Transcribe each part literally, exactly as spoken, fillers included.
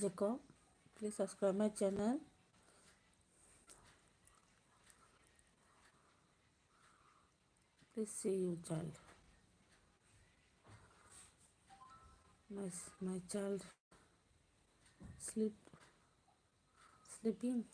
Jacob, please subscribe my channel. Please see you, child. My, my child sleep, sleeping.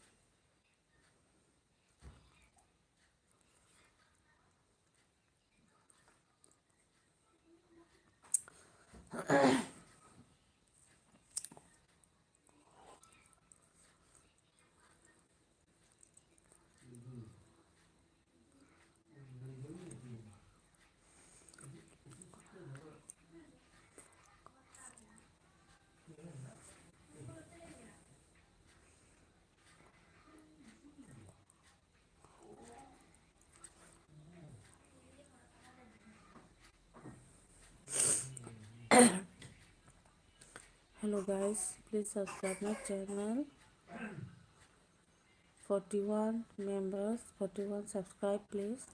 Hello guys, please subscribe my channel. Forty-one members, forty-one subscribe, please.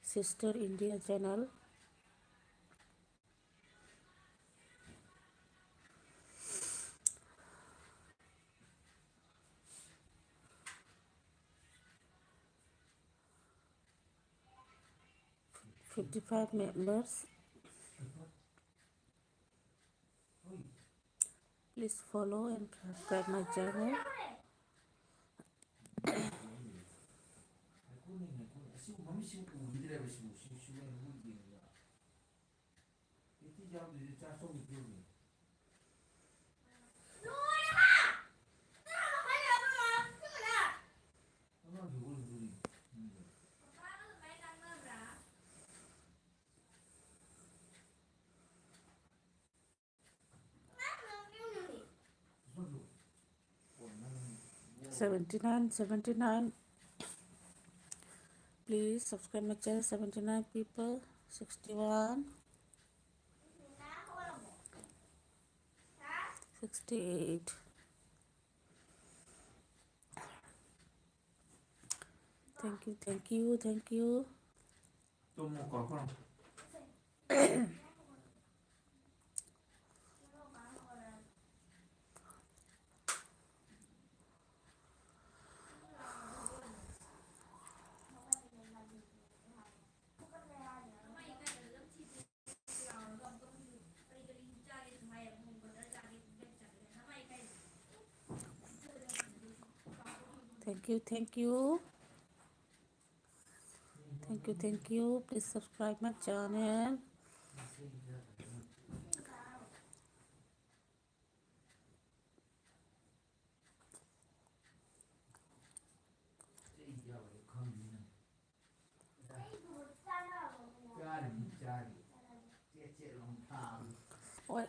Sister India channel. fifty-five members. Please follow and subscribe my channel. Seventy-nine, seventy-nine. Please subscribe my channel, seventy-nine people, sixty-one, sixty-eight. Thank you, thank you, thank you. Thank you, thank you. Thank you, thank you. Please subscribe my channel. ꯍꯣꯏ꯫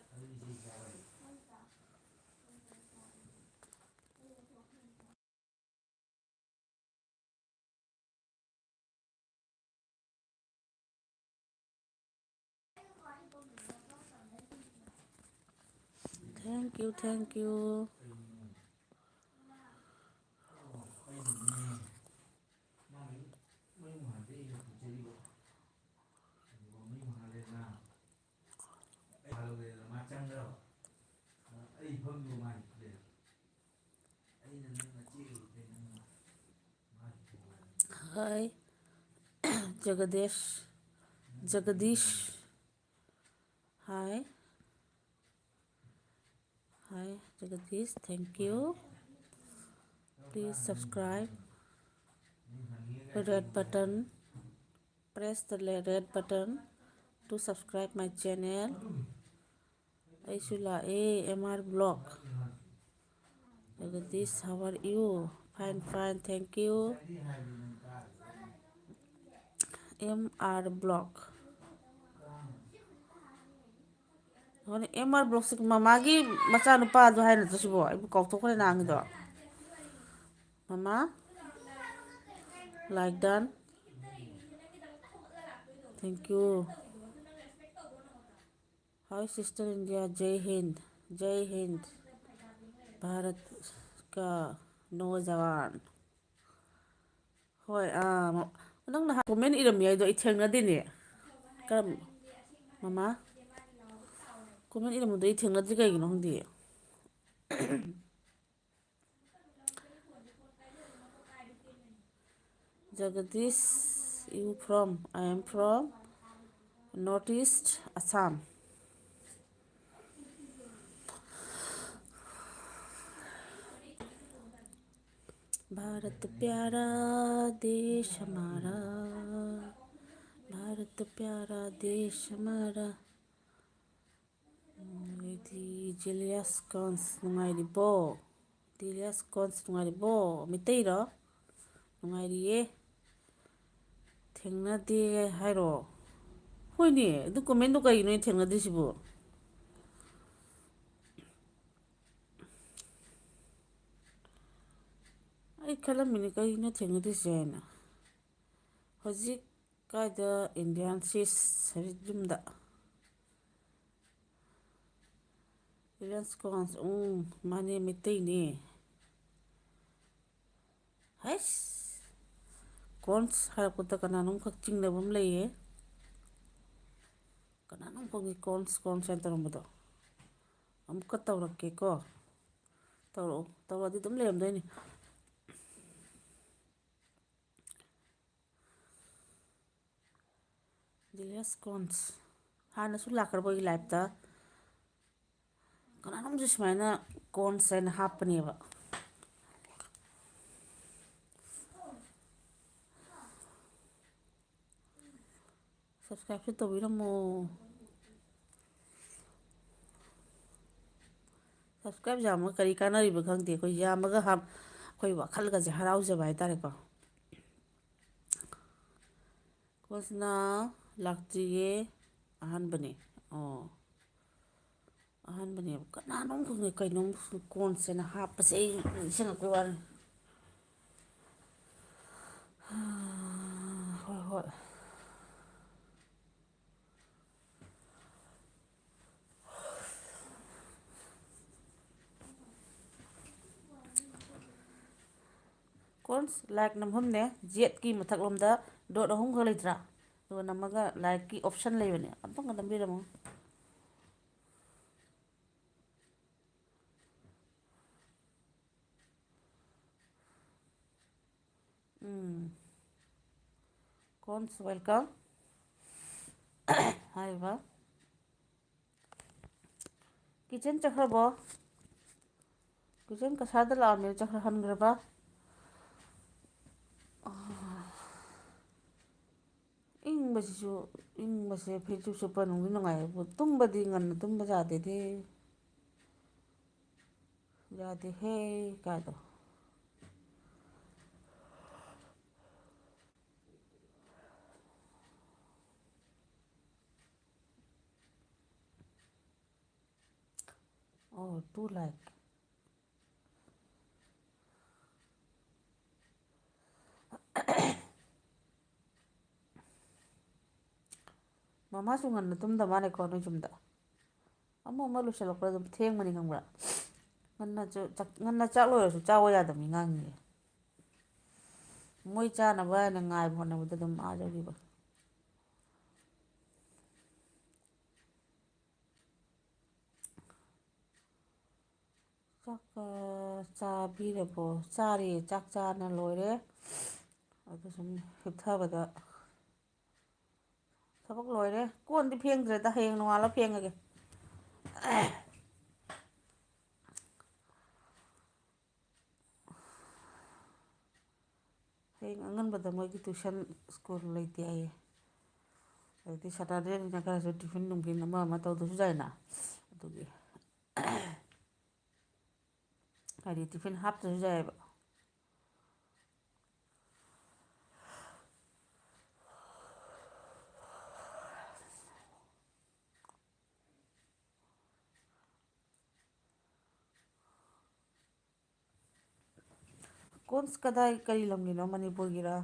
Thank you, thank you. Hi, Jagadesh. Jagadish. Hi. Hi, Jagadish. Thank you. Please subscribe. Red button. Press the le- red button to subscribe my channel. ꯑꯩꯁꯨ ꯂꯥꯛꯑꯦ, M R Block. Jagadish, how are you? Fine, fine, thank you. M R Block. ꯍꯣꯏꯅꯦ, M R Blockꯁꯤ ꯃꯃꯥꯒꯤ ꯃꯆꯥꯅꯨꯄꯥꯗꯣ ꯍꯥꯏ ꯅꯠꯇ꯭ꯔꯣ ꯁꯤꯕꯣ? ꯑꯩꯕꯨ ꯀꯥꯎꯊꯣꯛꯈ꯭ꯔꯦ ꯅꯍꯥꯟꯒꯤꯗꯣ꯫ ꯃꯃꯥ, like done. Thank you. Hi sister India, Jai Hind, Jai Hind, Bharat ꯀ ꯅꯣꯖꯋꯥꯟ꯫ ꯍꯣꯏ, ꯑꯥ, ꯃ-, ꯅꯪ ꯅꯍꯥꯟ comment ꯏꯔꯝꯃꯤ ꯍꯥꯏꯗꯣ ꯑꯩ ꯊꯦꯡꯅꯗꯦꯅꯦ꯫ ꯀꯔꯝ-, ꯃꯃꯥ? Comment ꯏꯔꯝꯕꯗꯣ ꯑꯩ ꯊꯦꯡꯅꯗ꯭ꯔꯤ, ꯀꯩꯒꯤꯅꯣ ꯈꯪꯗꯦ꯫ Jagadish, you from? I am from North East Assam. Bharat प्यारा देश हमारा, भारत प्यारा देश हमारा. ꯎꯝ, ꯑꯗꯩꯗꯤ ꯖꯦꯂꯤꯌꯥꯁ ꯀꯣꯟꯁ ꯅꯨꯡꯉꯥꯏꯔꯤꯕꯣ? ꯖꯦꯂꯤꯌꯥꯁ ꯀꯣꯟꯁ ꯅꯨꯡꯉꯥꯏꯔꯤꯕꯣ? ꯃꯩꯇꯩꯔꯣ? ꯅꯨꯡꯉꯥꯏꯔꯤꯌꯦ꯫ ꯊꯦꯡꯅꯗꯦ ꯍꯥꯏꯔꯣ? ꯍꯣꯏꯅꯦ, ꯑꯗꯨ commentꯗꯣ ꯀꯩꯒꯤꯅꯣ ꯑꯩ ꯊꯦꯡꯅꯗ꯭ꯔꯤꯁꯤꯕꯣ? ꯑꯩ ꯈꯜꯂꯝꯃꯤꯅꯦ, ꯀꯩꯒꯤꯅꯣ ꯊꯦꯡꯅꯗ꯭ꯔꯤꯁꯦ ꯍꯥꯏꯅ꯫ ꯍꯧꯖꯤꯛ ꯀꯥꯏꯗ Indian sis ꯍꯧꯖꯤꯛ ꯌꯨꯝꯗ? ꯔꯤꯂꯥꯌꯟꯁ ꯀꯣꯟꯁ, ꯎꯝ, ꯃꯥꯅꯦ, ꯃꯩꯇꯩꯅꯦ꯫ ꯍꯩꯁ! ꯀꯣꯟꯁ ꯍꯥꯏꯔꯛꯄꯗ ꯀꯅꯥꯅꯣꯝꯈꯛ ꯆꯤꯡꯅꯕ ꯑꯃ ꯂꯩꯌꯦ꯫ ꯀꯅꯥꯅꯣꯝꯈꯛꯅꯤ ꯀꯣꯟꯁ, ꯀꯣꯟꯁ ꯍꯥꯏꯅ ꯇꯧꯔꯝꯕꯗꯣ꯫ ꯑꯃꯨꯛꯀ ꯇꯧꯔꯛꯀꯦꯀꯣ꯫ ꯇꯧꯔꯛꯑꯣ꯫ ꯇꯧꯔꯛꯑꯗꯤ ꯑꯗꯨꯝ ꯂꯩꯔꯝꯗꯣꯏꯅꯤ꯫ Village cons. ꯍꯥꯟꯅꯁꯨ ꯂꯥꯛꯈ꯭ꯔꯕ ꯑꯩꯒꯤ ꯂꯥꯏꯐꯇ꯫ ꯀꯅꯥꯅꯣꯝꯁꯨ ꯁꯨꯃꯥꯏꯅ ꯀꯣꯟꯁ ꯍꯥꯏꯅ ꯍꯥꯞꯄꯅꯦꯕ꯫ ꯁꯕꯁꯀ꯭ꯔꯥꯏꯕꯁꯨ ꯇꯧꯕꯤꯔꯝꯃꯣ꯫ ꯁꯕꯁꯀ꯭ꯔꯥꯏꯕ ꯌꯥꯝꯃꯒ ꯀꯔꯤ ꯀꯥꯟꯅꯔꯤꯕ ꯈꯪꯗꯦ꯫ ꯑꯩꯈꯣꯏ ꯌꯥꯝꯃꯒ ꯍꯥꯞ-, ꯑꯩꯈꯣꯏ ꯋꯥꯈꯜꯒꯁꯦ ꯍꯔꯥꯎꯖꯕ ꯍꯥꯏꯇꯥꯔꯦꯀꯣ꯫ ꯀꯣꯟꯁꯅ ꯂꯥꯛꯇ꯭ꯔꯤꯌꯦ꯫ ꯑꯍꯥꯟꯕꯅꯦ꯫ ꯑꯣ꯫ ꯑꯍꯥꯟꯕꯅꯦꯕ꯫ ꯀꯅꯥꯅꯣꯝ ꯈꯪꯗꯦ, ꯀꯩꯅꯣꯝ ꯀꯣꯟꯁꯦꯅ ꯍꯥꯞꯄꯁꯦ ꯑꯩ ꯅꯤꯡꯁꯤꯡꯉꯛꯄꯩ ꯋꯥꯅꯤ꯫ ꯍꯣꯏ, ꯍꯣꯏ꯫ ꯀꯣꯟꯁ ꯂꯥꯏꯛ ꯅꯝꯐꯝꯅꯦ, ꯖꯦꯠꯀꯤ ꯃꯊꯛꯂꯣꯝꯗ ꯗꯣꯠ ꯑꯍꯨꯝꯈꯛ ꯂꯩꯇ꯭ꯔꯥ? ꯑꯗꯨꯒ ꯅꯝꯃꯒ ꯂꯥꯏꯛꯀꯤ ꯑꯣꯞꯁꯟ ꯂꯩꯕꯅꯦ, ꯑꯝꯇꯪꯒ ꯅꯝꯕꯤꯔꯝꯃꯣ꯫ ꯎꯝ꯫ ꯀꯣꯟꯁ welcome꯫ ꯍꯥꯏꯔꯤꯕ꯫ ꯀꯤꯆꯟ ꯆꯠꯈ꯭ꯔꯕꯣ? ꯀꯤꯆꯟ ꯀꯁꯥꯗ ꯂꯥꯛꯑꯝꯃꯦ, ꯆꯠꯈ꯭ꯔ ꯍꯟꯈ꯭ꯔꯕ? ꯏꯪꯕꯁꯤꯁꯨ, ꯏꯪꯕꯁꯦ ꯐꯩꯖꯨꯞ ꯁꯨꯞꯄ ꯅꯨꯡꯗꯤ ꯅꯨꯡꯉꯥꯏꯌꯦꯕꯨ, ꯇꯨꯝꯕꯗꯤ ꯉꯟꯅ ꯇꯨꯝꯕ ꯌꯥꯗꯦꯗꯤ꯫ ꯌꯥꯗꯦꯍꯦ ꯀꯥꯏꯗꯣ꯫ Oh, two like. ꯃꯃꯥꯁꯨ ꯉꯟꯅ ꯇꯨꯝꯗ ꯃꯥꯜꯂꯦꯀꯣ ꯅꯣꯏ ꯌꯨꯝꯗ꯫ ꯑꯃ ꯑꯃ ꯂꯣꯏꯁꯤꯜꯂꯛꯄꯗ ꯑꯗꯨꯝ ꯊꯦꯡꯕꯅꯤ ꯈꯪꯕ꯭ꯔꯥ? ꯉꯟꯅꯁꯨ ꯆꯥꯛ-, ꯉꯟꯅ ꯆꯥꯛ ꯂꯣꯏꯔꯁꯨ ꯆꯥꯎ ꯌꯥꯗꯕꯅꯤ ꯑꯉꯥꯡꯁꯦ꯫ ꯃꯣꯏ ꯆꯥꯅꯕ ꯍꯥꯏꯅ ꯉꯥꯏꯕ ꯍꯣꯠꯅꯕꯗ ꯑꯗꯨꯝ ꯑꯥ ꯌꯧꯈꯤꯕ꯫ ꯆꯥꯛ, ꯑ, ꯆꯥꯕꯤꯔꯕꯣ? ꯆꯥꯔꯦ, ꯆꯥꯛ ꯆꯥꯅ ꯂꯣꯏꯔꯦ꯫ ꯑꯗꯨ ꯁꯨꯝ ꯍꯤꯞꯊꯕꯗ ꯊꯕꯛ ꯂꯣꯏꯔꯦ꯫ ꯀꯣꯟꯗꯤ ꯐꯦꯡꯗ꯭ꯔꯦꯗ, ꯍꯌꯦꯡ ꯅꯣꯡꯉꯥꯜꯂ ꯐꯦꯡꯉꯒꯦ꯫ ꯍꯌꯦꯡ ꯑꯉꯟꯕꯗ ꯃꯣꯏꯒꯤ tuition school ꯂꯩꯇꯦ ꯍꯥꯏꯌꯦ꯫ ꯑꯗꯩꯗꯤ Saturdayꯅꯤꯅ ꯈꯔꯁꯨ tiffin ꯅꯨꯡꯐꯤꯟ ꯑꯃ ꯑꯃ ꯇꯧꯗꯁꯨ ꯌꯥꯏꯅ꯫ ꯑꯗꯨꯒꯤ ꯍꯥꯏꯗꯤ tiffin ꯍꯥꯞꯇ꯭ꯔꯁꯨ ꯌꯥꯏꯑꯕ꯫ ꯀꯣꯟꯁ ꯀꯗꯥꯏ, ꯀꯔꯤ ꯂꯝꯒꯤꯅꯣ, ꯃꯅꯤꯄꯨꯔꯒꯤꯔ?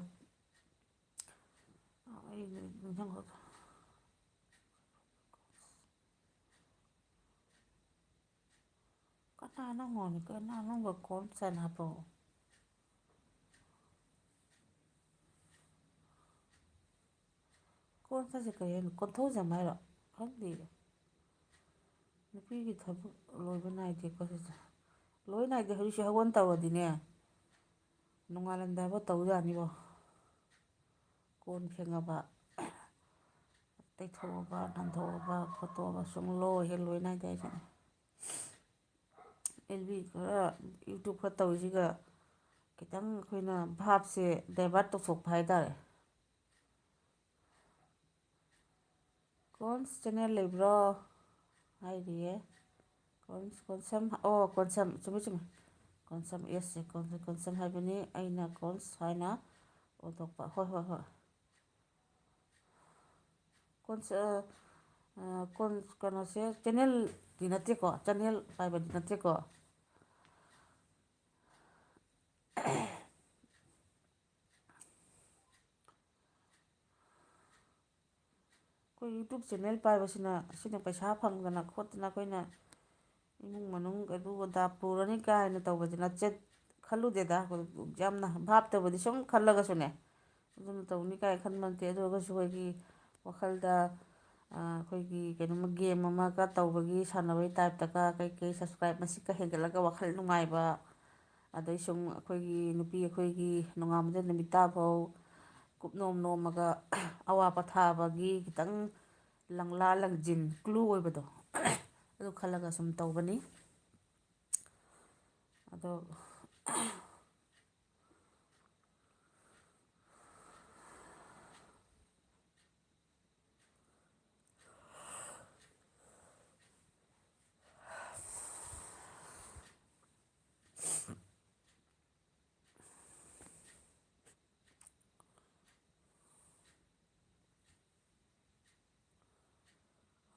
ꯑꯩ ꯅꯤꯡꯁꯤꯡꯍꯧꯗ꯭ꯔꯦ꯫ ꯀꯅꯥꯅꯣ ꯍꯪꯉꯣꯅꯦ, ꯀꯅꯥꯅꯣꯕ ꯀꯣꯟꯁ ꯍꯥꯏꯅ ꯍꯥꯞꯄꯛꯑꯣ? ꯀꯣꯟꯁ ꯍꯥꯏꯁꯦ ꯀꯔꯤ ꯍꯥꯏꯅꯣ? ꯀꯣꯟꯊꯧꯖꯝ ꯍꯥꯏꯔꯣ? ꯈꯪꯗꯦ꯫ ꯅꯨꯄꯤꯒꯤ ꯊꯕꯛ ꯂꯣꯏꯕ ꯅꯥꯏꯗꯦꯀꯣ ꯁꯤꯁꯦ꯫ ꯂꯣꯏ ꯅꯥꯏꯗꯦ꯫ ꯍꯧꯖꯤꯛꯁꯦ ꯍꯧꯒꯠ ꯇꯧꯔꯗꯤꯅꯦ, ꯅꯣꯡꯉꯥꯜꯂꯝꯗꯥꯏꯐꯥꯎ ꯇꯧ ꯌꯥꯅꯤꯕꯣ꯫ ꯀꯣꯟ ꯐꯦꯡꯉꯕ, ꯇꯩꯊꯣꯛꯑꯕ, ꯅꯥꯟꯊꯣꯛꯑꯕ, ꯈꯣꯠꯇꯣꯛꯑꯕ, ꯁꯨꯝ ꯂꯣꯏ ꯍꯦꯛ ꯂꯣꯏ ꯅꯥꯏꯗꯦ ꯍꯥꯏꯁꯤꯅꯤ꯫ ꯑꯦꯜ ꯕꯤ ꯈꯔ, YouTube ꯈꯔ ꯇꯧꯔꯤꯁꯤꯒ ꯈꯤꯇꯪ ꯑꯩꯈꯣꯏꯅ ꯚꯥꯞꯁꯦ divert ꯇꯧꯊꯣꯛꯄ ꯍꯥꯏꯇꯥꯔꯦ꯫ ꯀꯣꯟꯁ channel ꯂꯩꯕ꯭ꯔꯣ ꯍꯥꯏꯔꯤꯌꯦ꯫ ꯀꯣꯟꯁ, ꯀꯣꯟꯁꯝ, ꯑꯣ, ꯀꯣꯟꯁꯝ, ꯆꯨꯝꯃꯤ, ꯆꯨꯝꯃꯤ꯫ ꯀꯣꯟꯁꯝ, yes, ꯀꯣꯟꯁꯝ, ꯀꯣꯟꯁꯝ ꯍꯥꯏꯕꯅꯤ꯫ ꯑꯩꯅ ꯀꯣꯟꯁ ꯍꯥꯏꯅ ꯑꯣꯟꯊꯣꯛꯄ꯫ ꯍꯣꯏ, ꯍꯣꯏ, ꯍꯣꯏ꯫ ꯀꯣꯟꯁ-, ꯑ, ꯑ, ꯀꯣꯟ-, ꯀꯩꯅꯣꯁꯦ channelꯗꯤ ꯅꯠꯇꯦꯀꯣ, channel ꯄꯥꯏꯕꯗꯤ ꯅꯠꯇꯦꯀꯣ꯫ ꯑꯩꯈꯣꯏ YouTube channel ꯄꯥꯏꯕꯁꯤꯅ, ꯑꯁꯤꯅ ꯄꯩꯁꯥ ꯐꯪꯗꯅ ꯈꯣꯠꯇꯅ ꯑꯩꯈꯣꯏꯅ ꯏꯃꯨꯡ ꯃꯅꯨꯡ ꯑꯗꯨ ꯑꯗꯥ ꯄꯨꯔꯅꯤ ꯀꯥꯏꯅ ꯇꯧꯕꯁꯦ ꯅꯠꯆꯠ-, ꯈꯜꯂꯨꯗꯦꯗ꯫ ꯌꯥꯝꯅ ꯚꯥꯞꯇꯕꯨꯗꯤ ꯁꯨꯝ ꯈꯜꯂꯒꯁꯨꯅꯦ, ꯑꯗꯨꯅ ꯇꯧꯅꯤ ꯀꯥꯏꯅ ꯈꯟꯕ ꯅꯠꯇꯦ꯫ ꯑꯗꯨ ꯑꯣꯏꯔꯒꯁꯨ ꯑꯩꯈꯣꯏꯒꯤ ꯋꯥꯈꯜꯗ, ꯑ, ꯑꯩꯈꯣꯏꯒꯤ ꯀꯩꯅꯣꯝꯃ game ꯑꯃꯒ ꯇꯧꯕꯒꯤ, ꯁꯥꯟꯅꯕꯒꯤ typeꯇꯒ ꯀꯩ ꯀꯩ subscribe ꯃꯁꯤꯡꯒ ꯍꯦꯟꯒꯠꯂꯒ ꯋꯥꯈꯜ ꯅꯨꯡꯉꯥꯏꯕ, ꯑꯗꯩ ꯁꯨꯝ ꯑꯩꯈꯣꯏꯒꯤ ꯅꯨꯄꯤ ꯑꯩꯈꯣꯏꯒꯤ ꯅꯣꯡꯉꯥꯟꯕꯗꯩ ꯅꯨꯃꯤꯠ ꯇꯥꯐꯥꯎ ꯀꯨꯞꯅꯣꯝ ꯅꯣꯝꯃꯒ ꯑꯋꯥ ꯄꯣꯊꯥꯕꯒꯤ ꯈꯤꯇꯪ ꯂꯪꯂꯥ ꯂꯪꯖꯤꯟ clue ꯑꯣꯏꯕꯗꯣ, ꯑꯗꯨ ꯈꯜꯂꯒ ꯁꯨꯝ ꯇꯧꯕꯅꯤ꯫ ꯑꯗꯣ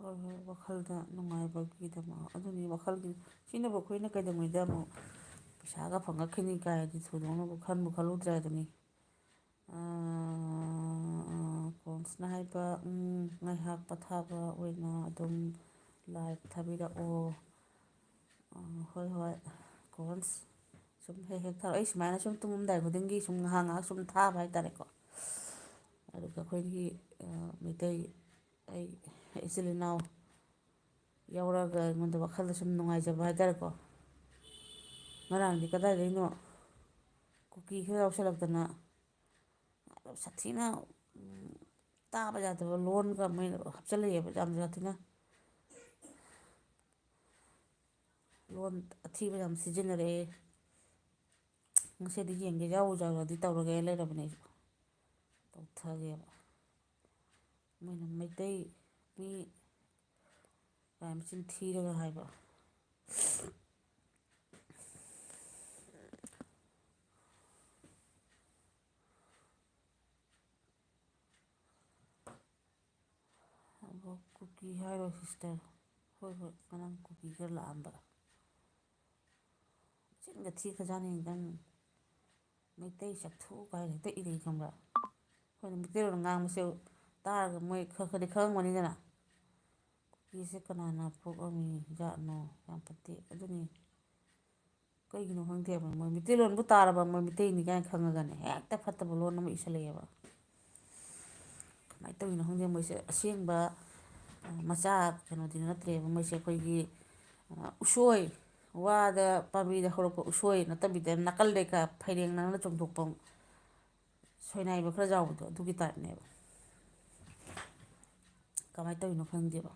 ꯍꯣꯏ, ꯍꯣꯏ, ꯋꯥꯈꯜꯗ ꯅꯨꯡꯉꯥꯏꯕꯒꯤꯗꯃꯛ꯫ ꯑꯗꯨꯅꯤ ꯋꯥꯈꯜꯒꯤ, ꯁꯤꯅꯕꯨ ꯑꯩꯈꯣꯏꯅ ꯀꯩꯗꯧꯉꯩꯗ ꯑꯃꯨꯛ ꯄꯩꯁꯥꯒ ꯐꯪꯉꯛꯈꯤꯅꯤ ꯀꯥꯏꯗꯤ ꯊꯣꯏꯗꯣꯛꯅꯕꯨ ꯈꯟꯕꯨ ꯈꯜꯂꯨꯗ꯭ꯔꯦ ꯑꯗꯨꯅꯤ꯫ ꯑꯥ, ꯀꯣꯟꯁꯅ ꯍꯥꯏꯕ, ꯎꯝ, ꯉꯥꯏꯍꯥꯛ ꯄꯣꯊꯥꯕ ꯑꯣꯏꯅ ꯑꯗꯨꯝ live ꯊꯥꯕꯤꯔꯛꯑꯣ꯫ ꯑꯥ, ꯍꯣꯏ, ꯍꯣꯏ, ꯀꯣꯟꯁ꯫ ꯁꯨꯝ ꯍꯦꯛ ꯍꯦꯛ ꯊꯥꯔꯛꯑꯣ꯫ ꯑꯩ ꯁꯨꯃꯥꯏꯅ ꯁꯨꯝ ꯇꯨꯝꯃꯝꯗꯥꯏ ꯈꯨꯗꯤꯡꯒꯤ ꯁꯨꯝ ꯉꯥꯏꯍꯥꯛ ꯉꯥꯏꯍꯥꯛ ꯁꯨꯝ ꯊꯥꯕ ꯍꯥꯏꯇꯥꯔꯦꯀꯣ꯫ ꯑꯗꯨꯒ ꯑꯩꯈꯣꯏꯒꯤ, ꯑꯥ, ꯃꯩꯇꯩ, ꯑꯩ ꯏꯆꯤꯜ ꯏꯅꯥꯎ ꯌꯥꯎꯔꯛꯑꯒ ꯑꯩꯉꯣꯟꯗ ꯋꯥꯈꯜꯗ ꯁꯨꯝ ꯅꯨꯡꯉꯥꯏꯖꯕ ꯍꯥꯏꯇꯥꯔꯦꯀꯣ꯫ ꯉꯔꯥꯡꯗꯤ ꯀꯗꯥꯏꯗꯩꯅꯣ ꯀꯨꯀꯤ ꯈꯔ ꯌꯥꯎꯁꯜꯂꯛꯇꯅ ꯁꯥꯊꯤꯅ, ꯎꯝ, ꯇꯥꯕ ꯌꯥꯗꯕ ꯂꯣꯟꯒ ꯃꯣꯏꯅ ꯍꯥꯞꯆꯜꯂꯛꯑꯦꯕ, ꯌꯥꯝ ꯁꯥꯊꯤꯅ꯫ ꯂꯣꯟ ꯑꯊꯤꯕ ꯌꯥꯝ ꯁꯤꯖꯤꯟꯅꯔꯛꯑꯦ꯫ ꯉꯁꯤꯗꯤ ꯌꯦꯡꯒꯦ, ꯌꯥꯎꯔꯨ ꯌꯥꯎꯔꯨꯔꯗꯤ ꯇꯧꯔꯒꯦ ꯂꯩꯔꯕꯅꯦ ꯑꯩꯁꯨ꯫ ꯇꯧꯊꯒꯦꯕ꯫ ꯃꯣꯏꯅ ꯃꯩꯇꯩ ꯃꯤ ꯀꯥꯏ ꯃꯆꯤꯟ ꯊꯤꯔꯒ ꯍꯥꯏꯕ꯫ ꯑꯕꯣꯛ ꯀꯨꯀꯤ ꯍꯥꯏꯔꯣ sister? ꯍꯣꯏ, ꯍꯣꯏ, ꯉꯔꯥꯡ ꯀꯨꯀꯤ ꯈꯔ ꯂꯥꯛꯑꯝꯕ꯫ ꯆꯤꯟꯒ ꯊꯤ ꯈꯖꯥꯠꯅꯤ ꯅꯪ꯫ ꯃꯩꯇꯩ ꯆꯥꯛꯊꯣꯛꯎ ꯀꯥꯏꯅ ꯍꯦꯛꯇ ꯏꯔꯩ ꯈꯪꯕ꯭ꯔꯥ? ꯑꯩꯈꯣꯏꯅ ꯃꯩꯇꯩꯂꯣꯟ ꯉꯥꯡꯕꯁꯦ ꯇꯥꯔꯒ ꯃꯣꯏ ꯈꯔ ꯈꯔꯗꯤ ꯈꯪꯉꯝꯒꯅꯤꯗꯅ꯫ ꯀꯨꯀꯤꯁꯦ ꯀꯅꯥꯅ ꯄꯣꯛꯑꯝꯃꯤ ꯖꯥꯠꯅꯣ? ꯌꯥꯝ ꯐꯠꯇꯦ꯫ ꯑꯗꯨꯅꯤ꯫ ꯀꯩꯒꯤꯅꯣ ꯈꯪꯗꯦꯕ, ꯃꯣꯏ ꯃꯩꯇꯩꯂꯣꯟꯕꯨ ꯇꯥꯔꯕ ꯃꯣꯏ ꯃꯩꯇꯩꯅꯤ ꯀꯥꯏꯅ ꯈꯪꯉꯒꯅꯦ ꯍꯦꯛꯇ ꯐꯠꯇꯕ ꯂꯣꯟ ꯑꯃ ꯏꯁꯜꯂꯛꯑꯦꯕ꯫ ꯀꯃꯥꯏꯅ ꯇꯧꯔꯤꯅꯣ ꯈꯪꯗꯦ ꯃꯣꯏꯁꯦ꯫ ꯑꯁꯦꯡꯕ, ꯑ, ꯃꯆꯥ ꯀꯩꯅꯣꯗꯤ ꯅꯠꯇ꯭ꯔꯦꯕ ꯃꯣꯏꯁꯦ꯫ ꯑꯩꯈꯣꯏꯒꯤ, ꯑ, ꯎꯁꯣꯏ, ꯋꯥꯗ, ꯄꯥꯝꯕꯤꯗ ꯍꯧꯔꯛꯄ ꯎꯁꯣꯏ ꯅꯠꯇꯕꯤꯗ ꯅꯥꯀꯜꯗꯩ ꯈꯔ ꯐꯩꯔꯦꯡ ꯅꯪꯅ ꯆꯣꯡꯊꯣꯛꯄ ꯁꯣꯏꯅꯥꯏꯕ ꯈꯔ ꯌꯥꯎꯕꯗꯣ, ꯑꯗꯨꯒꯤ ꯇꯥꯏꯞꯅꯦꯕ꯫ ꯀꯃꯥꯏꯅ ꯇꯧꯔꯤꯅꯣ ꯈꯪꯗꯦꯕ꯫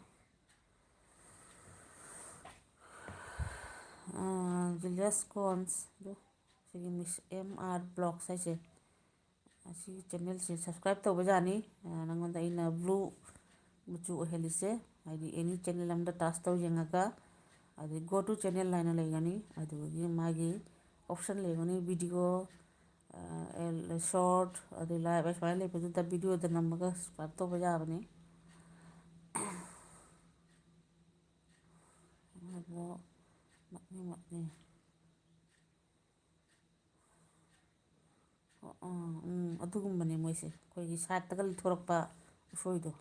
ꯑꯥ, ꯖꯨꯂꯤꯌꯁ ꯀꯣꯟꯁ ꯑꯗꯣ, ꯁꯤꯒꯤ ꯃꯤꯁ ꯑꯦꯝ ꯑꯥꯔ ꯕ꯭ꯂꯣꯒꯁ ꯍꯥꯏꯁꯦ, ꯑꯁꯤꯒꯤ ꯆꯦꯅꯦꯜꯁꯦ subscribe ꯇꯧꯕ ꯌꯥꯅꯤ꯫ ꯑꯥ, ꯅꯉꯣꯟꯗ ꯑꯩꯅ blue ꯃꯆꯨ ꯑꯣꯏꯍꯜꯂꯤꯁꯦ, ꯍꯥꯏꯗꯤ any channel ꯑꯃꯗ touch ꯇꯧ ꯌꯦꯡꯉꯒ, ꯑꯗꯩ go to channel ꯍꯥꯏꯅ ꯂꯩꯒꯅꯤ, ꯑꯗꯨꯗꯒꯤ ꯃꯥꯒꯤ option ꯂꯩꯒꯅꯤ, video, ꯑꯥ, short, ꯑꯗꯩ live ꯁꯨꯃꯥꯏꯅ ꯂꯩꯕꯗꯨꯗ videoꯗ ꯅꯝꯃꯒ subscribe ꯇꯧꯕ ꯌꯥꯕꯅꯤ꯫ ꯑꯗꯣ ꯃꯛꯅꯤ ꯃꯛꯅꯤ꯫ ꯑꯣ, ꯑꯥ, ꯎꯝ, ꯑꯗꯨꯒꯨꯝꯕꯅꯦ ꯃꯣꯏꯁꯦ, ꯑꯩꯈꯣꯏꯒꯤ ꯁꯥꯏꯠꯇꯒ ꯂꯤꯊꯣꯔꯛꯄ ꯎꯁꯣꯏꯗꯣ꯫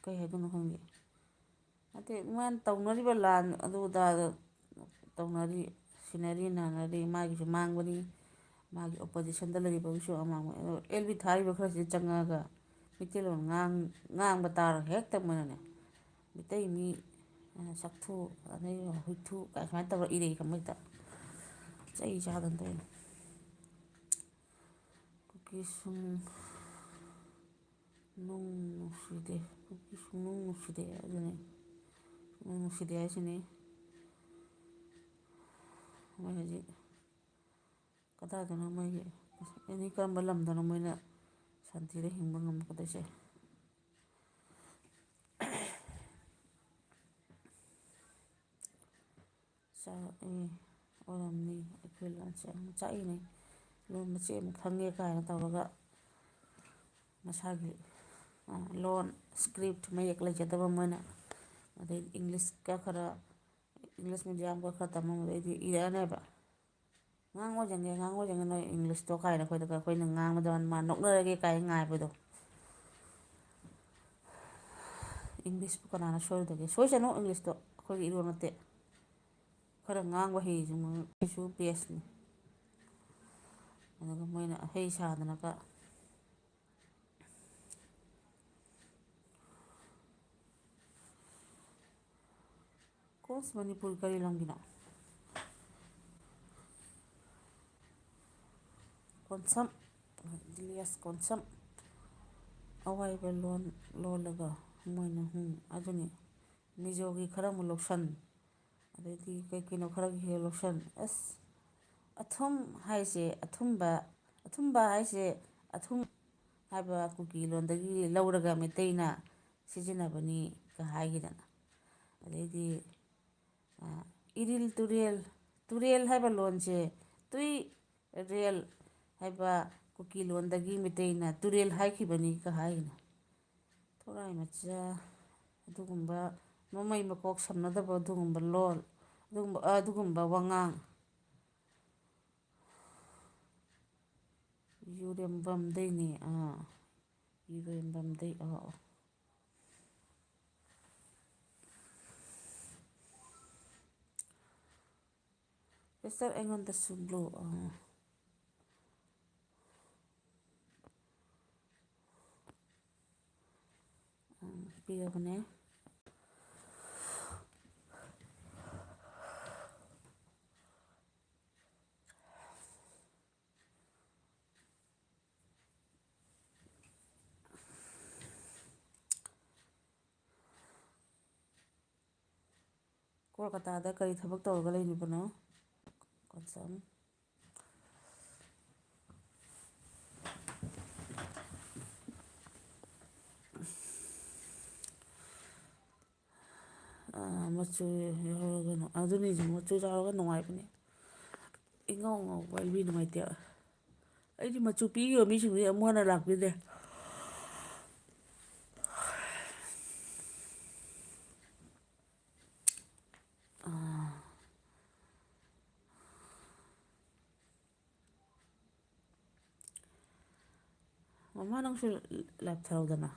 ꯀꯩ ꯍꯥꯏꯗꯣꯏꯅꯣ ꯈꯪꯗꯦ꯫ ꯅꯠꯇꯦ, ꯃꯥꯅ ꯇꯧꯅꯔꯤꯕ ꯂꯥꯟ ꯑꯗꯨ ꯑꯗꯥꯗ ꯇꯧꯅꯔꯤ, ꯁꯤꯅꯔꯤ ꯅꯥꯅꯔꯤ, ꯃꯥꯒꯤꯁꯨ ꯃꯥꯡꯕꯅꯤ, ꯃꯥꯒꯤ ꯑꯣꯄꯣꯖꯤꯁꯟꯗ ꯂꯩꯔꯤꯕꯒꯤꯁꯨ ꯑꯃꯥꯡꯕ꯫ ꯑꯗꯣ ꯑꯦꯜ ꯕꯤ ꯊꯥꯔꯤꯕ ꯈꯔꯁꯤꯗꯤ ꯆꯪꯉꯛꯑꯒ ꯃꯤꯇꯩꯂꯣꯟ ꯉꯥꯡ-, ꯉꯥꯡꯕ ꯇꯥꯔꯒ ꯍꯦꯛꯇ ꯃꯣꯏꯅꯅꯦ, ꯃꯤꯇꯩ ꯃꯤ, ꯑ, ꯆꯥꯛꯊꯨ, ꯑꯗꯩ ꯍꯨꯏꯊꯨ ꯀꯥꯏ ꯁꯨꯃꯥꯏꯅ ꯇꯧꯔ ꯏꯔꯩ ꯈꯪꯕ ꯍꯦꯛꯇ꯫ ꯆꯩ ꯆꯥꯗꯅ ꯇꯧꯔꯤꯅꯤ꯫ ꯀꯨꯀꯤ ꯁꯨꯡ-, ꯅꯨꯡ ꯅꯨꯡꯁꯤꯗꯦ꯫ ꯀꯨꯀꯤ ꯁꯨꯡꯅꯨꯡ ꯅꯨꯡꯁꯤꯗꯦ ꯑꯗꯨꯅꯤ꯫ ꯁꯨꯡꯅꯨꯡ ꯅꯨꯡꯁꯤꯗꯦ ꯍꯥꯏꯁꯤꯅꯤ꯫ ꯃꯣꯏ ꯍꯧꯖꯤꯛ ꯀꯗꯥꯏꯗꯅꯣ ꯃꯣꯏꯒꯤ, ꯑꯦꯅꯤ ꯀꯔꯝꯕ ꯂꯝꯗꯅꯣ ꯃꯣꯏꯅ ꯁꯥꯟꯇꯤꯗ ꯍꯤꯡꯕ ꯉꯝꯃꯛꯀꯗꯣꯏꯁꯦ? ꯆꯥꯛꯑꯦ, ꯑꯣꯏꯔꯝꯅꯤ, ꯑꯩꯈꯣꯏ ꯂꯣꯟꯁꯦ ꯌꯥꯝ ꯆꯥꯛꯏꯅꯦ, ꯂꯣꯟ ꯃꯆꯦꯠ ꯑꯃ ꯈꯪꯉꯦ ꯀꯥꯏꯅ ꯇꯧꯔꯒ ꯃꯁꯥꯒꯤ, ꯑ, ꯂꯣꯟ script ꯃꯌꯦꯛ ꯂꯩꯖꯗꯕ ꯃꯣꯏꯅ꯫ ꯑꯗꯩ ꯏꯪꯂꯤꯁꯀ ꯈꯔ, ꯏꯪꯂꯤꯁ ꯃꯦꯗꯤꯌꯝꯒ ꯈꯔ ꯇꯝꯃꯝꯕꯗꯩꯗꯤ ꯏꯔꯛꯑꯅꯦꯕ꯫ "ꯉꯥꯡꯉꯣ ꯌꯦꯡꯒꯦ, ꯉꯥꯡꯉꯣ ꯌꯦꯡꯒꯦ, ꯅꯣꯏ ꯏꯪꯂꯤꯁꯇꯣ" ꯀꯥꯏꯅ ꯑꯩꯈꯣꯏꯗꯒ, ꯑꯩꯈꯣꯏꯅ ꯉꯥꯡꯕꯗ ꯃꯥ ꯅꯣꯛꯅꯔꯒꯦ ꯀꯥꯏꯅ ꯉꯥꯏꯕꯗꯣ꯫ ꯏꯪꯂꯤꯁꯄꯨ ꯀꯅꯥꯅ ꯁꯣꯏꯔꯨꯗꯒꯦ? ꯁꯣꯏꯁꯅꯨ, ꯏꯪꯂꯤꯁꯇꯣ ꯑꯩꯈꯣꯏꯒꯤ ꯏꯔꯣꯟ ꯅꯠꯇꯦ꯫ ꯈꯔ ꯉꯥꯡꯕ ꯍꯩꯁꯤꯁꯨ ꯕꯦꯁꯅꯤ꯫ ꯑꯗꯨꯒ ꯃꯣꯏꯅ ꯑꯍꯩ ꯁꯥꯗꯅꯒ꯫ ꯀꯣꯟꯁ ꯃꯅꯤꯄꯨꯔ ꯀꯔꯤ ꯂꯝꯒꯤꯅꯣ? ꯀꯣꯟꯁꯝ, ꯖꯤꯂꯤꯌꯁ ꯀꯣꯟꯁꯝ꯫ ꯑꯋꯥꯏꯕ ꯂꯣꯟ ꯂꯣꯜꯂꯒ ꯃꯣꯏꯅ, ꯎꯝ, ꯑꯗꯨꯅꯤ꯫ ꯃꯤꯖꯣꯒꯤ ꯈꯔ ꯑꯃꯨꯛ ꯂꯧꯁꯟ, ꯑꯗꯩꯗꯤ ꯀꯩ ꯀꯩꯅꯣ ꯈꯔꯒꯤ ꯍꯦꯛ ꯂꯧꯁꯟ꯫ ꯑꯁ, ꯑꯊꯨꯝ ꯍꯥꯏꯁꯦ, ꯑꯊꯨꯝꯕ, ꯑꯊꯨꯝꯕ ꯍꯥꯏꯁꯦ, ꯑꯊꯨꯝ ꯍꯥꯏꯕ ꯀꯨꯀꯤ ꯂꯣꯟꯗꯒꯤ ꯂꯧꯔꯒ ꯃꯩꯇꯩꯅ ꯁꯤꯖꯤꯟꯅꯕꯅꯤꯒ ꯍꯥꯏꯈꯤꯗꯅ꯫ ꯑꯗꯩꯗꯤ, ꯑ, ꯏꯔꯤꯜ ꯇꯨꯔꯦꯜ, ꯇꯨꯔꯦꯜ ꯍꯥꯏꯕ ꯂꯣꯟꯁꯦ ꯇꯨꯏ ꯔꯦꯜ ꯍꯥꯏꯕ ꯀꯨꯀꯤ ꯂꯣꯟꯗꯒꯤ ꯃꯩꯇꯩꯅ ꯇꯨꯔꯦꯜ ꯍꯥꯏꯈꯤꯕꯅꯤꯒ ꯍꯥꯏꯅ꯫ ꯊꯣꯔꯥꯏ ꯃꯆꯥ, ꯑꯗꯨꯒꯨꯝꯕ ꯃꯃꯩ ꯃꯀꯣꯛ ꯁꯝꯅꯗꯕ ꯑꯗꯨꯒꯨꯝꯕ ꯂꯣꯜ, ꯑꯗꯨꯒꯨꯝꯕ, ꯑꯗꯨꯒꯨꯝꯕ ꯋꯥꯉꯥꯡ꯫ ꯌꯨꯔꯦꯝꯕꯝꯗꯩꯅꯦ, ꯑꯥ, ꯌꯨꯔꯦꯝꯕꯝꯗꯩ, ꯑꯥ, ꯑꯥ꯫ ꯄꯦꯁꯔ ꯑꯩꯉꯣꯟꯗꯁꯨ ꯕ꯭ꯂꯨ, ꯑꯥ꯫ ꯎꯝ, ꯄꯤꯔꯕꯅꯦ꯫ ꯀꯣꯜꯀꯇꯥꯗ ꯀꯔꯤ ꯊꯕꯛ ꯇꯧꯔꯒ ꯂꯩꯔꯤꯕꯅꯣ? ꯀꯣꯟꯁꯝ꯫ ꯑꯥ, ꯃꯆꯨ ꯌꯥꯎꯔꯒ ꯅꯨꯡ-, ꯑꯗꯨꯅꯤꯁꯦ, ꯃꯆꯨ ꯌꯥꯎꯔꯒ ꯅꯨꯡꯉꯥꯏꯕꯅꯦ꯫ ꯏꯉꯧ ꯉꯧꯕ ꯑꯩꯗꯤ ꯅꯨꯡꯉꯥꯏꯇꯦ꯫ ꯑꯩꯗꯤ ꯃꯆꯨ ꯄꯤꯈꯤꯕ ꯃꯤꯁꯤꯡꯗꯨꯗꯤ ꯑꯃꯨꯛ ꯍꯟꯅ ꯂꯥꯛꯄꯤꯗꯦ꯫ ꯑꯥ꯫ ꯃꯃꯥ, ꯅꯪꯁꯨ ꯂꯥꯞꯊꯔꯧꯗꯅ꯫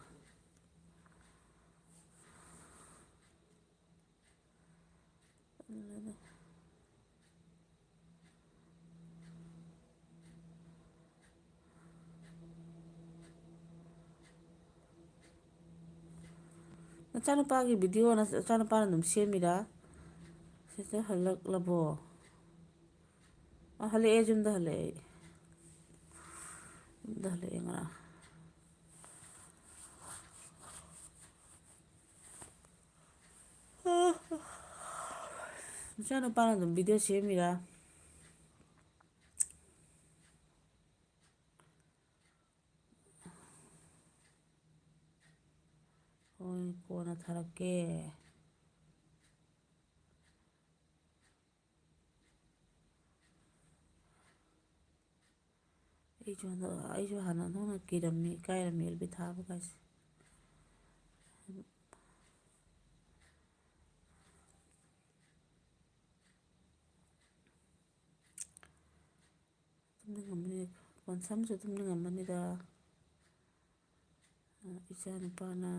ꯅꯆꯥꯅꯨꯄꯥꯒꯤ ꯚꯤꯗꯤꯑꯣ ꯅꯆꯥꯅꯨꯄꯥꯅ ꯑꯗꯨꯝ ꯁꯦꯝꯃꯤꯔꯥ? ꯁꯤꯁꯇꯔ ꯍꯜꯂꯛꯂꯕꯣ? ꯑ, ꯍꯜꯂꯛꯑꯦ, ꯌꯨꯝꯗ ꯍꯜꯂꯛꯑꯦ ꯑꯩ꯫ ꯗ ꯍꯜꯂꯛꯑꯦ ꯉꯔꯥꯡ꯫ ꯏꯆꯥꯅꯨꯄꯥꯅ ꯑꯗꯨꯝ ꯚꯤꯗꯤꯑꯣ ꯁꯦꯝꯃꯤꯔꯥ? ꯍꯣꯏ, ꯀꯣꯟꯅ ꯊꯥꯔꯛꯀꯦ꯫ ꯑꯩꯁꯨ ꯍꯟꯗꯛ, ꯑꯩꯁꯨ ꯍꯥꯟꯅ ꯑꯣꯟꯊꯣꯛꯅ ꯀꯤꯔꯝꯃꯤ, ꯏꯀꯥꯏꯔꯝꯃꯤ ꯑꯦꯜ ꯕꯤ ꯊꯥꯕ ꯀꯥꯏꯁꯦ꯫ ꯇꯨꯝꯅꯤꯡꯉꯝꯃꯅꯤ, ꯀꯣꯟꯁꯝꯁꯨ ꯇꯨꯝꯅꯤꯡꯉꯝꯃꯅꯤꯗ꯫ ꯏꯆꯥ ꯅꯨꯄꯥꯅ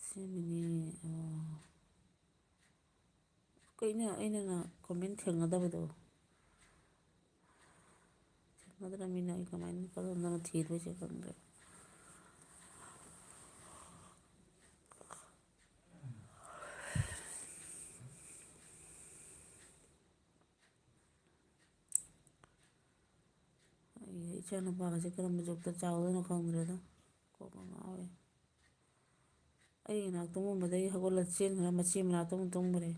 ꯁꯦꯝꯃꯤꯅꯤ꯫ ꯑꯣ꯫ ꯀꯩꯅꯣ ꯑꯩꯅ ꯅ comment ꯊꯦꯡꯅꯗꯕꯗꯣ? ꯊꯦꯡꯅꯗ꯭ꯔꯃꯤꯅ ꯑꯩ ꯀꯃꯥꯏꯅ, ꯀꯔꯣꯝꯗꯅꯣ ꯊꯤꯗꯣꯏꯁꯦ ꯈꯪꯗ꯭ꯔꯦ꯫ ꯑꯩ ꯏꯆꯥ ꯅꯨꯄꯥꯒꯁꯦ ꯀꯔꯝꯕ ꯖꯨꯛꯇ ꯆꯥꯎꯗꯣꯏꯅꯣ ꯈꯪꯗ꯭ꯔꯦꯗ꯫ ꯀꯣꯛꯀ ꯉꯥꯎꯋꯦ꯫ ꯑꯩꯒꯤ ꯅꯥꯛꯇ ꯇꯨꯝꯃꯝꯕꯗꯒꯤ ꯍꯧꯒꯠꯂ ꯆꯦꯟꯈ꯭ꯔ ꯃꯆꯦ ꯃꯅꯥꯛꯇ ꯑꯃꯨꯛ ꯇꯨꯝꯈ꯭ꯔꯦ꯫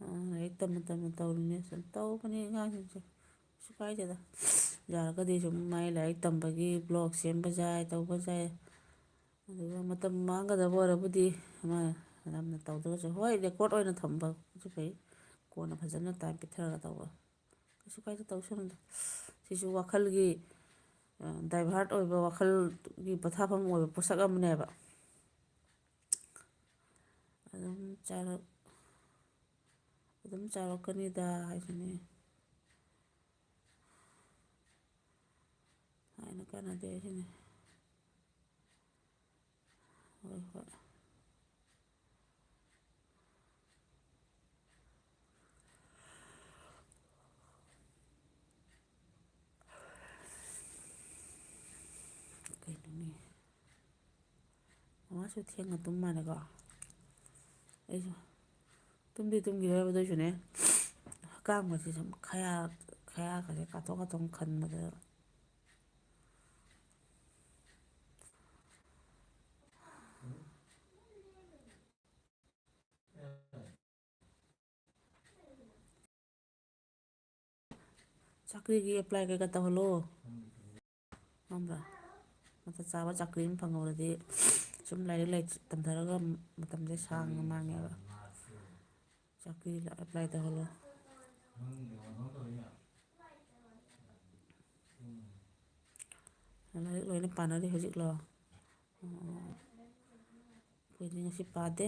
ꯑ, ꯂꯥꯏꯔꯤꯛ ꯇꯝꯅ ꯇꯝꯅ ꯇꯧꯔꯤꯅꯦ꯫ ꯁꯨꯝ ꯇꯧꯕꯅꯦ ꯑꯉꯥꯡꯁꯤꯡꯁꯦ꯫ ꯀꯩꯁꯨ ꯀꯥꯏꯗꯦꯗ꯫ ꯌꯥꯔꯒꯗꯤ ꯁꯨꯝ ꯃꯥꯏ ꯂꯥꯏꯔꯤꯛ ꯇꯝꯕꯒꯤ vlog ꯁꯦꯝꯕ ꯌꯥꯏ, ꯇꯧꯕ ꯌꯥꯏ꯫ ꯑꯗꯨꯒ ꯃꯇꯝ ꯃꯥꯡꯒꯗꯕ ꯑꯣꯏꯔꯕꯨꯗꯤ ꯑꯃ ꯌꯥꯝꯅ ꯇꯧꯗ꯭ꯔꯒꯁꯨ, ꯍꯣꯏ, record ꯑꯣꯏꯅ ꯊꯝꯕꯁꯨ ꯐꯩ꯫ ꯀꯣꯟꯅ ꯐꯖꯅ time ꯄꯤꯊꯔꯒ ꯇꯧꯕ꯫ ꯀꯩꯁꯨ ꯀꯥꯏꯗꯦ, ꯇꯧꯁꯅꯨꯗ꯫ ꯁꯤꯁꯨ ꯋꯥꯈꯜꯒꯤ, ꯑ, divert ꯑꯣꯏꯕ, ꯋꯥꯈꯜꯒꯤ ꯄꯣꯊꯥꯐꯝ ꯑꯣꯏꯕ ꯄꯣꯠꯁꯛ ꯑꯃꯅꯦꯕ꯫ ꯑꯗꯨꯝ ꯆꯥꯎꯔꯛ-, ꯑꯗꯨꯝ ꯆꯥꯎꯔꯛꯀꯅꯤꯗ ꯍꯥꯏꯁꯤꯅꯤ꯫ ꯍꯥꯏꯅ ꯀꯥꯟꯅꯗꯦ ꯍꯥꯏꯁꯤꯅꯤ꯫ ꯍꯣꯏ, ꯍꯣꯏ꯫ ꯁꯨ ꯊꯦꯡꯅ ꯇꯨꯝ ꯃꯥꯜꯂꯦꯀꯣ꯫ ꯑꯩꯁꯨ ꯇꯨꯝꯗꯤ ꯇꯨꯝꯈꯤꯔꯣꯏꯕ, ꯑꯗꯨ ꯑꯣꯏꯁꯨꯅꯦ, ꯍꯛꯀꯥꯝꯒꯁꯦ ꯁꯨꯝ ꯈꯌꯥ, ꯈꯌꯥꯒꯁꯦ ꯀꯥꯊꯣꯛ ꯀꯥꯊꯣꯛ ꯈꯟꯕꯗ꯫ ꯆꯥꯛꯀ꯭ꯔꯤꯒꯤ apply ꯀꯩꯀꯥ ꯇꯧꯍꯜꯂꯣ꯫ ꯈꯪꯕ꯭ꯔꯥ? ꯃꯇꯝ ꯆꯥꯕ ꯆꯥꯛꯀ꯭ꯔꯤ ꯑꯃ ꯐꯪꯍꯧꯔꯗꯤ, ꯁꯨꯝ ꯂꯥꯏꯔꯤꯛ ꯂꯥꯏꯁꯨ ꯇꯝꯊꯔꯒ ꯃꯇꯝꯁꯦ ꯁꯥꯡꯅ ꯃꯥꯡꯉꯦꯕ꯫ ꯆꯥꯛꯀ꯭ꯔꯤ apply ꯇꯧꯍꯜꯂꯣ꯫ ꯂꯥꯏꯔꯤꯛ ꯂꯣꯏꯅ ꯄꯥꯅꯔꯤ ꯍꯧꯖꯤꯛꯂꯣ? ꯑꯣ, ꯑꯩꯈꯣꯏꯗꯤ ꯉꯁꯤ ꯄꯥꯗꯦ꯫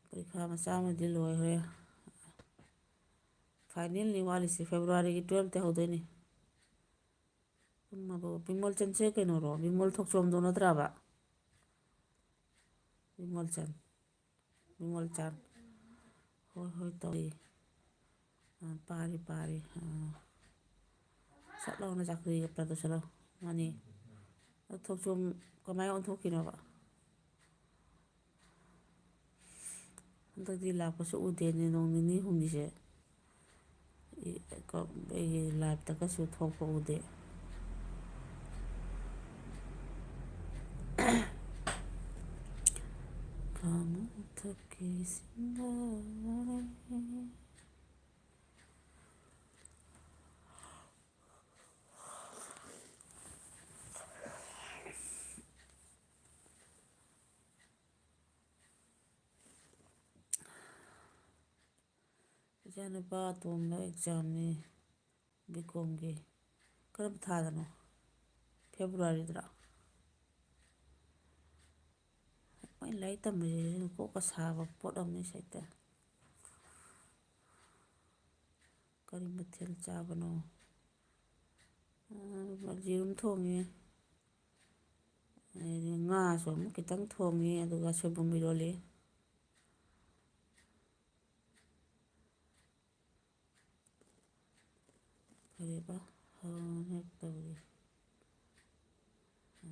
ꯄꯔꯤꯈꯥ ꯃꯆꯥ ꯑꯃꯗꯤ ꯂꯣꯏꯈ꯭ꯔꯦ꯫ Finalꯅꯤ ꯋꯥꯠꯂꯤꯁꯦ, Februaryꯒꯤ twelveꯇ ꯍꯧꯗꯣꯏꯅꯤ꯫ ꯇꯨꯝꯃꯕꯣ? ꯕꯤꯃꯣꯜꯆꯟꯁꯦ ꯀꯩꯅꯣꯔꯣ? ꯕꯤꯃꯣꯜ ꯊꯣꯛꯆꯣꯝꯗꯣ ꯅꯠꯇ꯭ꯔꯕ? ꯕꯤꯃꯣꯜꯆꯟ꯫ ꯕꯤꯃꯣꯜꯆꯟ꯫ ꯍꯣꯏ, ꯍꯣꯏ, ꯇꯧꯔꯤ꯫ ꯑ, ꯄꯥꯔꯤ, ꯄꯥꯔꯤ꯫ ꯑ, ꯁꯠ ꯂꯥꯎꯅ ꯆꯥꯛꯀ꯭ꯔꯤꯒ apply ꯇꯧꯁꯜꯂꯣ꯫ ꯃꯥꯅꯤ꯫ ꯑꯗꯣ ꯊꯣꯛꯆꯣꯝ ꯀꯃꯥꯏꯅ ꯑꯣꯟꯊꯣꯛꯈꯤꯅꯣꯕ? ꯍꯟꯗꯛꯇꯤ ꯂꯥꯛꯄꯁꯨ ꯎꯗꯦꯅꯦ, ꯅꯣꯡ ꯅꯤꯅꯤ ꯍꯨꯝꯅꯤꯁꯦ꯫ ꯑꯩ, ꯑꯩꯒꯤ liveꯇꯒꯁꯨ ꯊꯣꯛꯄ ꯎꯗꯦ꯫ ꯈꯥꯡ ꯃꯊꯛꯀꯤ ꯁꯤꯡꯒꯥꯔꯩ꯫ ꯏꯆꯥꯅꯨꯄꯥ ꯑꯇꯣꯝꯕ examꯅꯤ, B.Comꯒꯤ꯫ ꯀꯔꯝꯕ ꯊꯥꯗꯅꯣ? Februaryꯗꯔꯣ? ꯃꯣꯏ ꯂꯥꯏꯔꯤꯛ ꯇꯝꯕꯁꯤꯁꯨ ꯀꯣꯛꯀ ꯁꯥꯕ ꯄꯣꯠ ꯑꯃꯅꯤ ꯁꯩꯇ꯫ ꯀꯔꯤ ꯃꯊꯦꯜ ꯆꯥꯕꯅꯣ? ꯑ, ꯌꯦꯔꯨꯝ ꯊꯣꯡꯉꯦ꯫ ꯑꯗꯩꯗꯤ ꯉꯥꯁꯨ ꯑꯃꯨꯛ ꯈꯤꯇꯪ ꯊꯣꯡꯉꯦ, ꯑꯗꯨꯒ ꯁꯣꯏꯕꯨꯝ ꯏꯔꯣꯜꯂꯤ꯫ ꯀꯔꯤꯕ? ꯍ-, ꯍꯦꯛ ꯇꯧꯔꯤ꯫ ꯑ,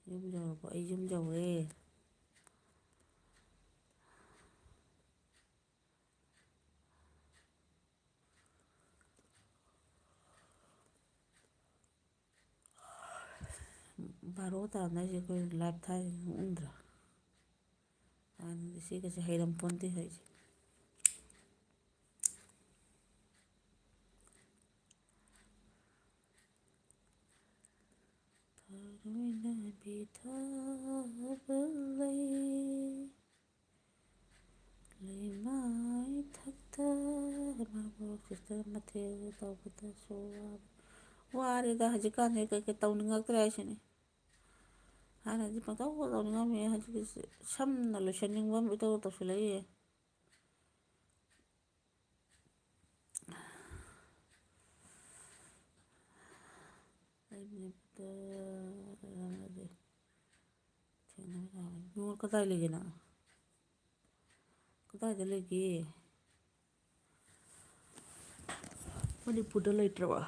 ꯌꯨꯝ ꯌꯧꯔꯕꯣ? ꯑꯩ ꯌꯨꯝ ꯌꯧꯔꯦ꯫ ꯕꯥꯔꯣ ꯇꯥꯔꯝꯗꯥꯏꯁꯦ ꯑꯩꯈꯣꯏ ꯂꯥꯏꯞ ꯊꯥꯏꯁꯦ ꯅꯣꯛꯅꯤꯡꯗ꯭ꯔꯥ? ꯍꯥꯟꯅꯗꯤ ꯁꯤꯒꯁꯦ ꯍꯩꯔꯝꯄꯣꯟꯇꯦ ꯍꯥꯏꯁꯦ꯫ ꯊꯥꯕ ꯂꯩ꯫ ꯂꯩꯃꯥꯏ ꯊꯛꯇ ꯃꯔꯛ ꯃꯔꯛꯁꯤꯗ ꯃꯊꯦꯜ ꯇꯧꯕꯗꯁꯨ ꯋꯥꯕ꯫ ꯋꯥꯔꯦꯗ ꯍꯧꯖꯤꯛꯀꯥꯟꯁꯦ ꯀꯩꯀꯩ ꯇꯧꯅꯤꯡꯉꯛꯇ꯭ꯔꯦ ꯍꯥꯏꯁꯤꯅꯤ꯫ ꯍꯥꯟꯅꯗꯤ ꯄꯪꯇꯧ ꯇꯧꯅꯤꯡꯉꯝꯃꯤ, ꯍꯧꯖꯤꯛꯇꯤ ꯁꯝꯅ ꯂꯣꯏꯁꯟꯅꯤꯡꯕ ꯑꯃ ꯏꯇꯧ ꯇꯧꯁꯤꯜꯂꯛꯏꯌꯦ꯫ ꯑꯩ ꯃꯤꯠꯇ ꯊꯦꯡꯅꯕ ꯌꯥꯕ꯫ ꯏꯕꯨꯡꯉꯣ, ꯀꯗꯥꯏ ꯂꯩꯒꯦ ꯅꯪ? ꯀꯗꯥꯏꯗ ꯂꯩꯒꯦ? ꯃꯅꯤꯄꯨꯔꯗ ꯂꯩꯇ꯭ꯔꯕ?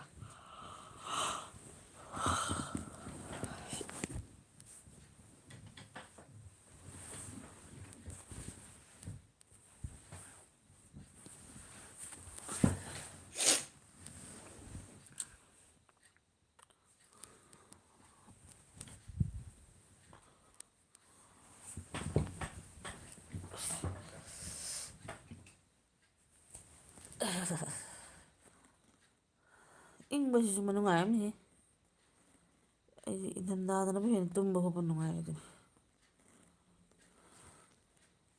ꯏꯪꯕꯁꯤꯁꯨ ꯃꯅꯨꯡꯉꯥꯏ ꯑꯃꯅꯤ꯫ ꯑꯩꯗꯤ ꯏꯪꯊꯝꯊꯥꯗꯅꯕꯨ ꯍꯦꯟꯅ ꯇꯨꯝꯕ ꯈꯣꯠꯄ ꯅꯨꯡꯉꯥꯏ ꯑꯗꯨꯅꯤ꯫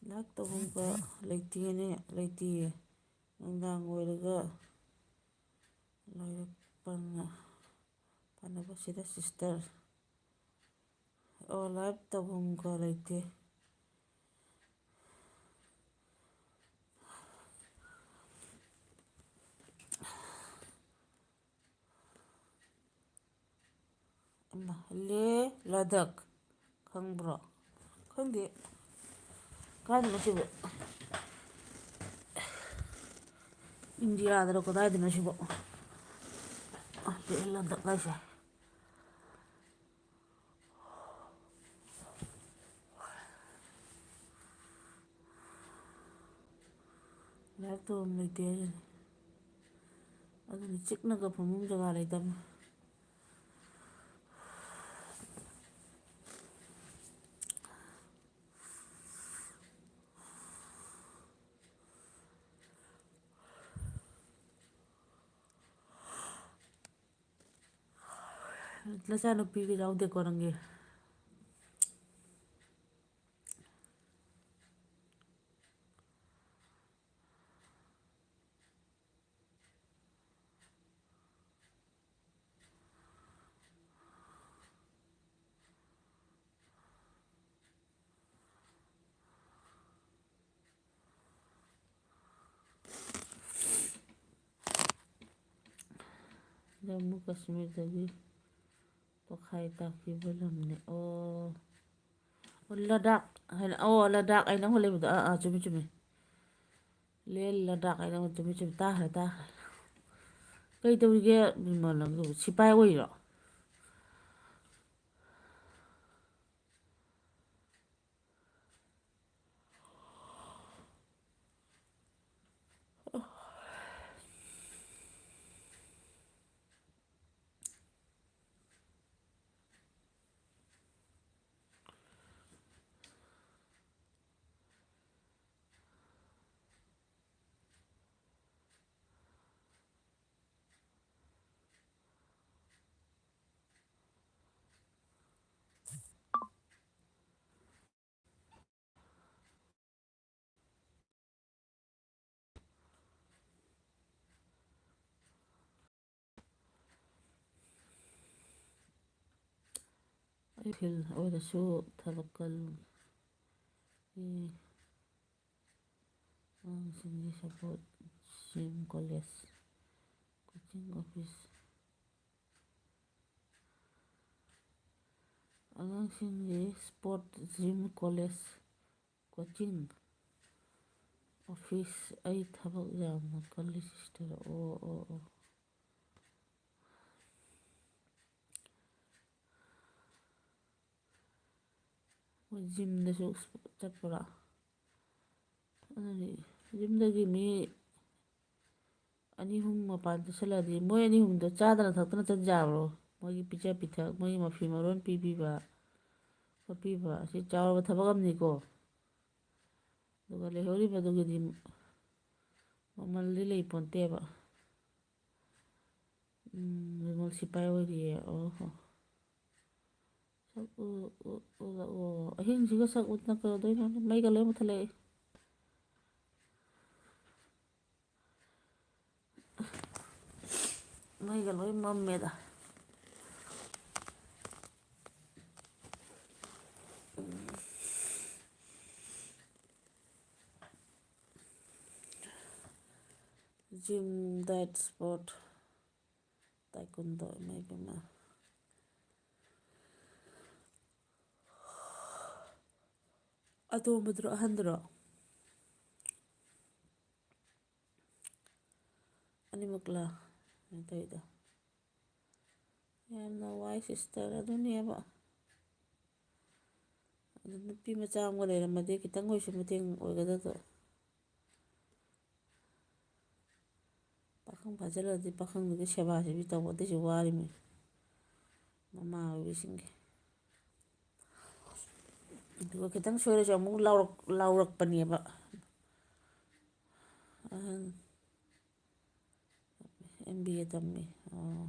ꯂꯥꯏꯔꯤꯛ ꯇꯧꯐꯝꯒ ꯂꯩꯇꯦꯅꯦ, ꯂꯩꯇꯤꯌꯦ꯫ ꯅꯨꯡꯗꯥꯡ ꯑꯣꯏꯔꯒ ꯂꯥꯏꯔꯤꯛ ꯄꯥꯅ-, ꯄꯥꯅꯕꯁꯤꯗ ꯁꯤꯁꯇꯔ꯫ ꯑꯣ, ꯂꯥꯏꯚ ꯇꯧꯐꯝꯒ ꯂꯩꯇꯦ꯫ ꯏꯃꯥ, ꯂꯦ ꯂꯗꯥꯛ ꯈꯪꯕ꯭ꯔꯣ? ꯈꯪꯗꯦ꯫ ꯀꯥꯏꯗꯅꯣ ꯁꯤꯕꯣ? ꯏꯟꯗꯤꯌꯥꯗꯔꯣ ꯀꯗꯥꯏꯗꯅꯣ ꯁꯤꯕꯣ? ꯂꯦ ꯂꯗꯥꯛ ꯍꯥꯏꯁꯦ꯫ ꯂꯥꯏꯔꯤꯛ ꯇꯧꯐꯝ ꯂꯩꯇꯦ ꯍꯥꯏꯁꯤꯅꯤ꯫ ꯑꯗꯨꯅ ꯆꯤꯛꯅꯒ ꯐꯝꯐꯝ ꯖꯒꯥ ꯂꯩꯇꯕꯅꯤ꯫ ꯅꯆꯥꯅꯨꯄꯤꯒ ꯌꯥꯎꯗꯦꯀꯣ ꯅꯪꯒꯤ? ꯖꯝꯃꯨ ꯀꯥꯁꯃꯤꯔꯗꯒꯤ ꯇꯣꯈꯥꯏ ꯇꯥꯈꯤꯕ ꯂꯝꯅꯦ꯫ ꯑꯣ, ꯑꯣ, ꯂꯗꯥꯛ ꯍꯥꯏꯅ, ꯑꯣ, ꯂꯗꯥꯛ ꯍꯥꯏꯅ ꯑꯃ ꯂꯩꯕꯗꯣ꯫ ꯑꯥ, ꯑꯥ, ꯆꯨꯝꯃꯤ, ꯆꯨꯝꯃꯤ꯫ ꯂꯦ ꯂꯗꯥꯛ ꯍꯥꯏꯅ ꯑꯃ, ꯆꯨꯝꯃꯤ, ꯆꯨꯝꯃꯤ꯫ ꯇꯥꯈ꯭ꯔꯦ, ꯇꯥꯈ꯭ꯔꯦ꯫ ꯀꯩ ꯇꯧꯔꯤꯒꯦ ꯕꯤꯃꯜ ꯅꯪꯗꯨꯕꯨ? ꯁꯤꯐꯥꯏ ꯑꯣꯏꯔꯤꯔꯣ? ꯑꯩ ꯐꯤꯜ ꯑꯣꯏꯔꯁꯨ ꯊꯕꯛ ꯀꯜꯂꯤ꯫ ꯑꯉꯥꯡꯁꯤꯡꯒꯤ sport, gym, college, coaching, office. ꯑꯉꯥꯡꯁꯤꯡꯒꯤ sport, gym, college, coaching, office. ꯑꯩ ꯊꯕꯛ ꯌꯥꯝꯅ ꯀꯜꯂꯤ, ꯁꯤꯁꯇꯔ꯫ ꯑꯣ, ꯑꯣ, ꯑꯣ꯫ ꯃꯣꯏ ꯖꯤꯝꯗꯁꯨ ꯆꯠꯄ꯭ꯔꯥ? ꯑꯗꯨꯗꯤ ꯌꯨꯝꯗꯒꯤ ꯃꯤ ꯑꯅꯤ ꯑꯍꯨꯝ ꯃꯄꯥꯟ ꯆꯠꯁꯤꯜꯂꯗꯤ ꯃꯣꯏ ꯑꯅꯤ ꯑꯍꯨꯝꯗꯣ ꯆꯥꯗꯅ ꯊꯛꯇꯅ ꯆꯠ ꯌꯥꯕ꯭ꯔꯣ? ꯃꯣꯏꯒꯤ ꯄꯤꯖ ꯄꯤꯊꯛ, ꯃꯣꯏꯒꯤ ꯃꯐꯤ ꯃꯔꯣꯟ ꯄꯤꯕꯤꯕ ꯈꯣꯠꯄꯤꯕ ꯑꯁꯤ ꯆꯥꯎꯔꯕ ꯊꯕꯛ ꯑꯃꯅꯤꯀꯣ꯫ ꯑꯗꯨꯒ ꯂꯩꯍꯧꯔꯤꯕꯗꯨꯒꯤꯗꯤ ꯃꯃꯜꯗꯤ ꯂꯩ ꯄꯣꯟꯇꯦꯕ꯫ ꯎꯝ, ꯅꯤꯉꯣꯜ ꯁꯤꯄꯥꯏ ꯑꯣꯏꯔꯤꯌꯦ꯫ ꯑꯣꯍꯣ꯫ ꯁꯛ ꯎ-, ꯎ-, ꯎꯠꯂꯛꯑꯣ꯫ ꯑꯍꯤꯡꯁꯤꯒ ꯁꯛ ꯎꯠꯇꯅ ꯀꯩꯗꯧꯗꯣꯏꯅꯣ? ꯃꯩꯒ ꯂꯣꯏ ꯃꯨꯠꯊꯠꯂꯛꯑꯦ꯫ ꯃꯩꯒ ꯂꯣꯏ ꯃꯝꯃꯦꯗ꯫ Gym, diet, sport, taekwondo, ꯏꯃꯥ ꯏꯕꯦꯝꯃ꯫ ꯑꯇꯣꯝꯕꯗꯨꯔꯣ, ꯑꯍꯟꯗꯨꯔꯣ? ꯑꯅꯤꯃꯛꯂ ꯀꯩꯅꯣ ꯇꯧꯔꯤꯗꯣ? ꯌꯥꯝꯅ ꯋꯥꯏ sister, ꯑꯗꯨꯅꯦꯕ꯫ ꯑꯗꯨ ꯅꯨꯄꯤ ꯃꯆꯥ ꯑꯃꯒ ꯂꯩꯔꯝꯃꯗꯤ ꯈꯤꯇꯪ ꯑꯣꯏꯁꯨ ꯃꯇꯦꯡ ꯑꯣꯏꯒꯗꯕꯗꯣ꯫ ꯄꯥꯈꯪ ꯐꯥꯖꯤꯜꯂꯗꯤ ꯄꯥꯈꯪꯗꯨꯒꯤ ꯁꯦꯕꯥꯁꯤꯗꯤ ꯇꯧꯕꯗꯁꯨ ꯋꯥꯔꯤꯃꯤ ꯃꯃꯥ ꯑꯣꯏꯕꯁꯤꯡꯒꯤ꯫ ꯑꯗꯨꯒ ꯈꯤꯇꯪ ꯁꯣꯏꯔꯁꯨ ꯑꯃꯨꯛ ꯂꯥꯎꯔꯛ-, ꯂꯥꯎꯔꯛꯄꯅꯦꯕ꯫ ꯑꯍꯟ ꯑꯦꯝ ꯕꯤ ꯑꯦ ꯇꯝꯃꯤ꯫ ꯑꯣ꯫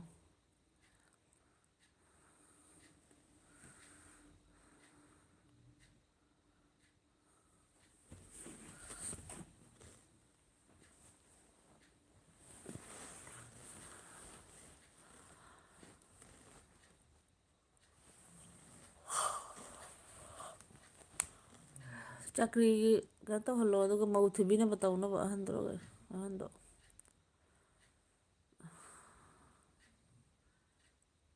ꯆꯀ꯭ꯔꯤꯒꯤ ꯀꯩꯅꯣ ꯇꯧꯍꯜꯂꯣ, ꯑꯗꯨꯒ ꯃꯧ ꯊꯤꯕꯤꯅꯕ ꯇꯧꯅꯕ ꯑꯍꯟꯗꯣ, ꯑꯍꯟꯗꯣ꯫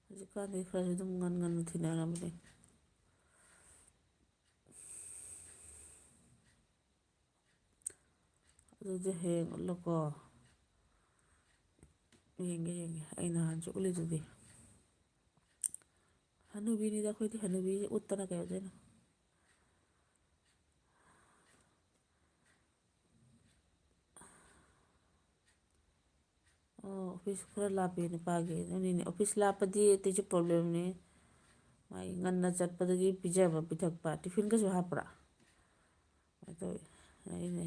ꯍꯧꯖꯤꯛꯀꯥꯟꯗꯤ ꯈꯔꯁꯨ ꯑꯗꯨꯝ ꯉꯟ ꯉꯟꯅ ꯊꯤꯅꯔꯕꯅꯦ꯫ ꯑꯗꯨꯗꯤ ꯍꯌꯦꯡ ꯎꯠꯂꯣꯀꯣ꯫ ꯌꯦꯡꯒꯦ, ꯌꯦꯡꯒꯦ꯫ ꯑꯩ ꯅꯍꯥꯟꯁꯨ ꯎꯠꯂꯤꯗꯨꯗꯤ꯫ ꯍꯅꯨꯕꯤꯅꯤꯗ ꯑꯩꯈꯣꯏꯗꯤ, ꯍꯅꯨꯕꯤꯁꯦ ꯎꯠꯇꯅ ꯀꯩꯗꯧꯗꯣꯏꯅꯣ? ꯑꯣꯐꯤꯁ ꯈꯔ ꯂꯥꯞꯄꯦ ꯅꯨꯄꯥꯒꯤ꯫ ꯑꯗꯨꯅꯤꯅꯦ, ꯑꯣꯐꯤꯁ ꯂꯥꯞꯄꯗꯤ ꯑꯇꯩꯁꯨ ꯄ꯭ꯔꯣꯕ꯭ꯂꯦꯝꯅꯤ꯫ ꯃꯥꯒꯤ ꯉꯟꯅ ꯆꯠꯄꯗꯒꯤ ꯄꯤꯖꯕ ꯄꯤꯊꯛꯄ, ꯇꯤꯐꯤꯟꯒꯁꯨ ꯍꯥꯞꯄ꯭ꯔꯥ? ꯀꯃꯥꯏꯅ ꯇꯧꯋꯤ? ꯑꯩꯅꯦ,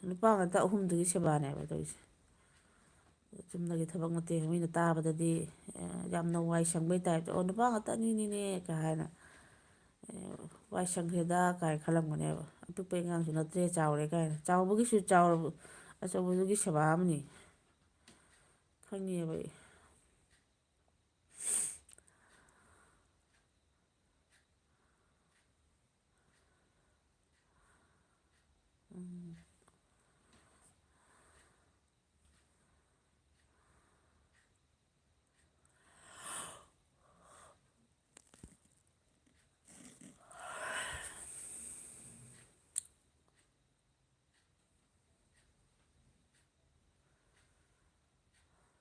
ꯅꯨꯄꯥ ꯉꯥꯛꯇ ꯑꯍꯨꯝꯗꯨꯒꯤ ꯁꯦꯕꯥꯅꯦꯕ ꯇꯧꯔꯤꯁꯦ꯫ ꯆꯨꯝꯅꯒꯤ ꯊꯕꯛ ꯅꯠꯇꯦ꯫ ꯃꯤꯅ ꯇꯥꯕꯗꯗꯤ, ꯑꯦ, ꯌꯥꯝꯅ ꯋꯥꯏ ꯁꯪꯕꯩ ꯇꯥꯏꯞꯇ, "ꯑꯣ, ꯅꯨꯄꯥ ꯉꯥꯛꯇ ꯑꯅꯤꯅꯤꯅꯦ" ꯀꯥꯏ ꯍꯥꯏꯅ, ꯑꯦ, "ꯋꯥꯏ ꯁꯪꯈ꯭ꯔꯦꯗ" ꯀꯥꯏ ꯈꯜꯂꯝꯒꯅꯦꯕ꯫ "ꯑꯄꯤꯛꯄ ꯑꯉꯥꯡꯁꯨ ꯅꯠꯇ꯭ꯔꯦ, ꯆꯥꯎꯔꯦ" ꯀꯥꯏꯅ꯫ ꯆꯥꯎꯕꯒꯤꯁꯨ ꯆꯥꯎꯔꯕ-, ꯑꯆꯧꯕꯗꯨꯒꯤ ꯁꯦꯕꯥ ꯑꯃꯅꯤ꯫ ꯈꯪꯉꯦꯕ ꯑꯩ꯫ ꯎꯝ꯫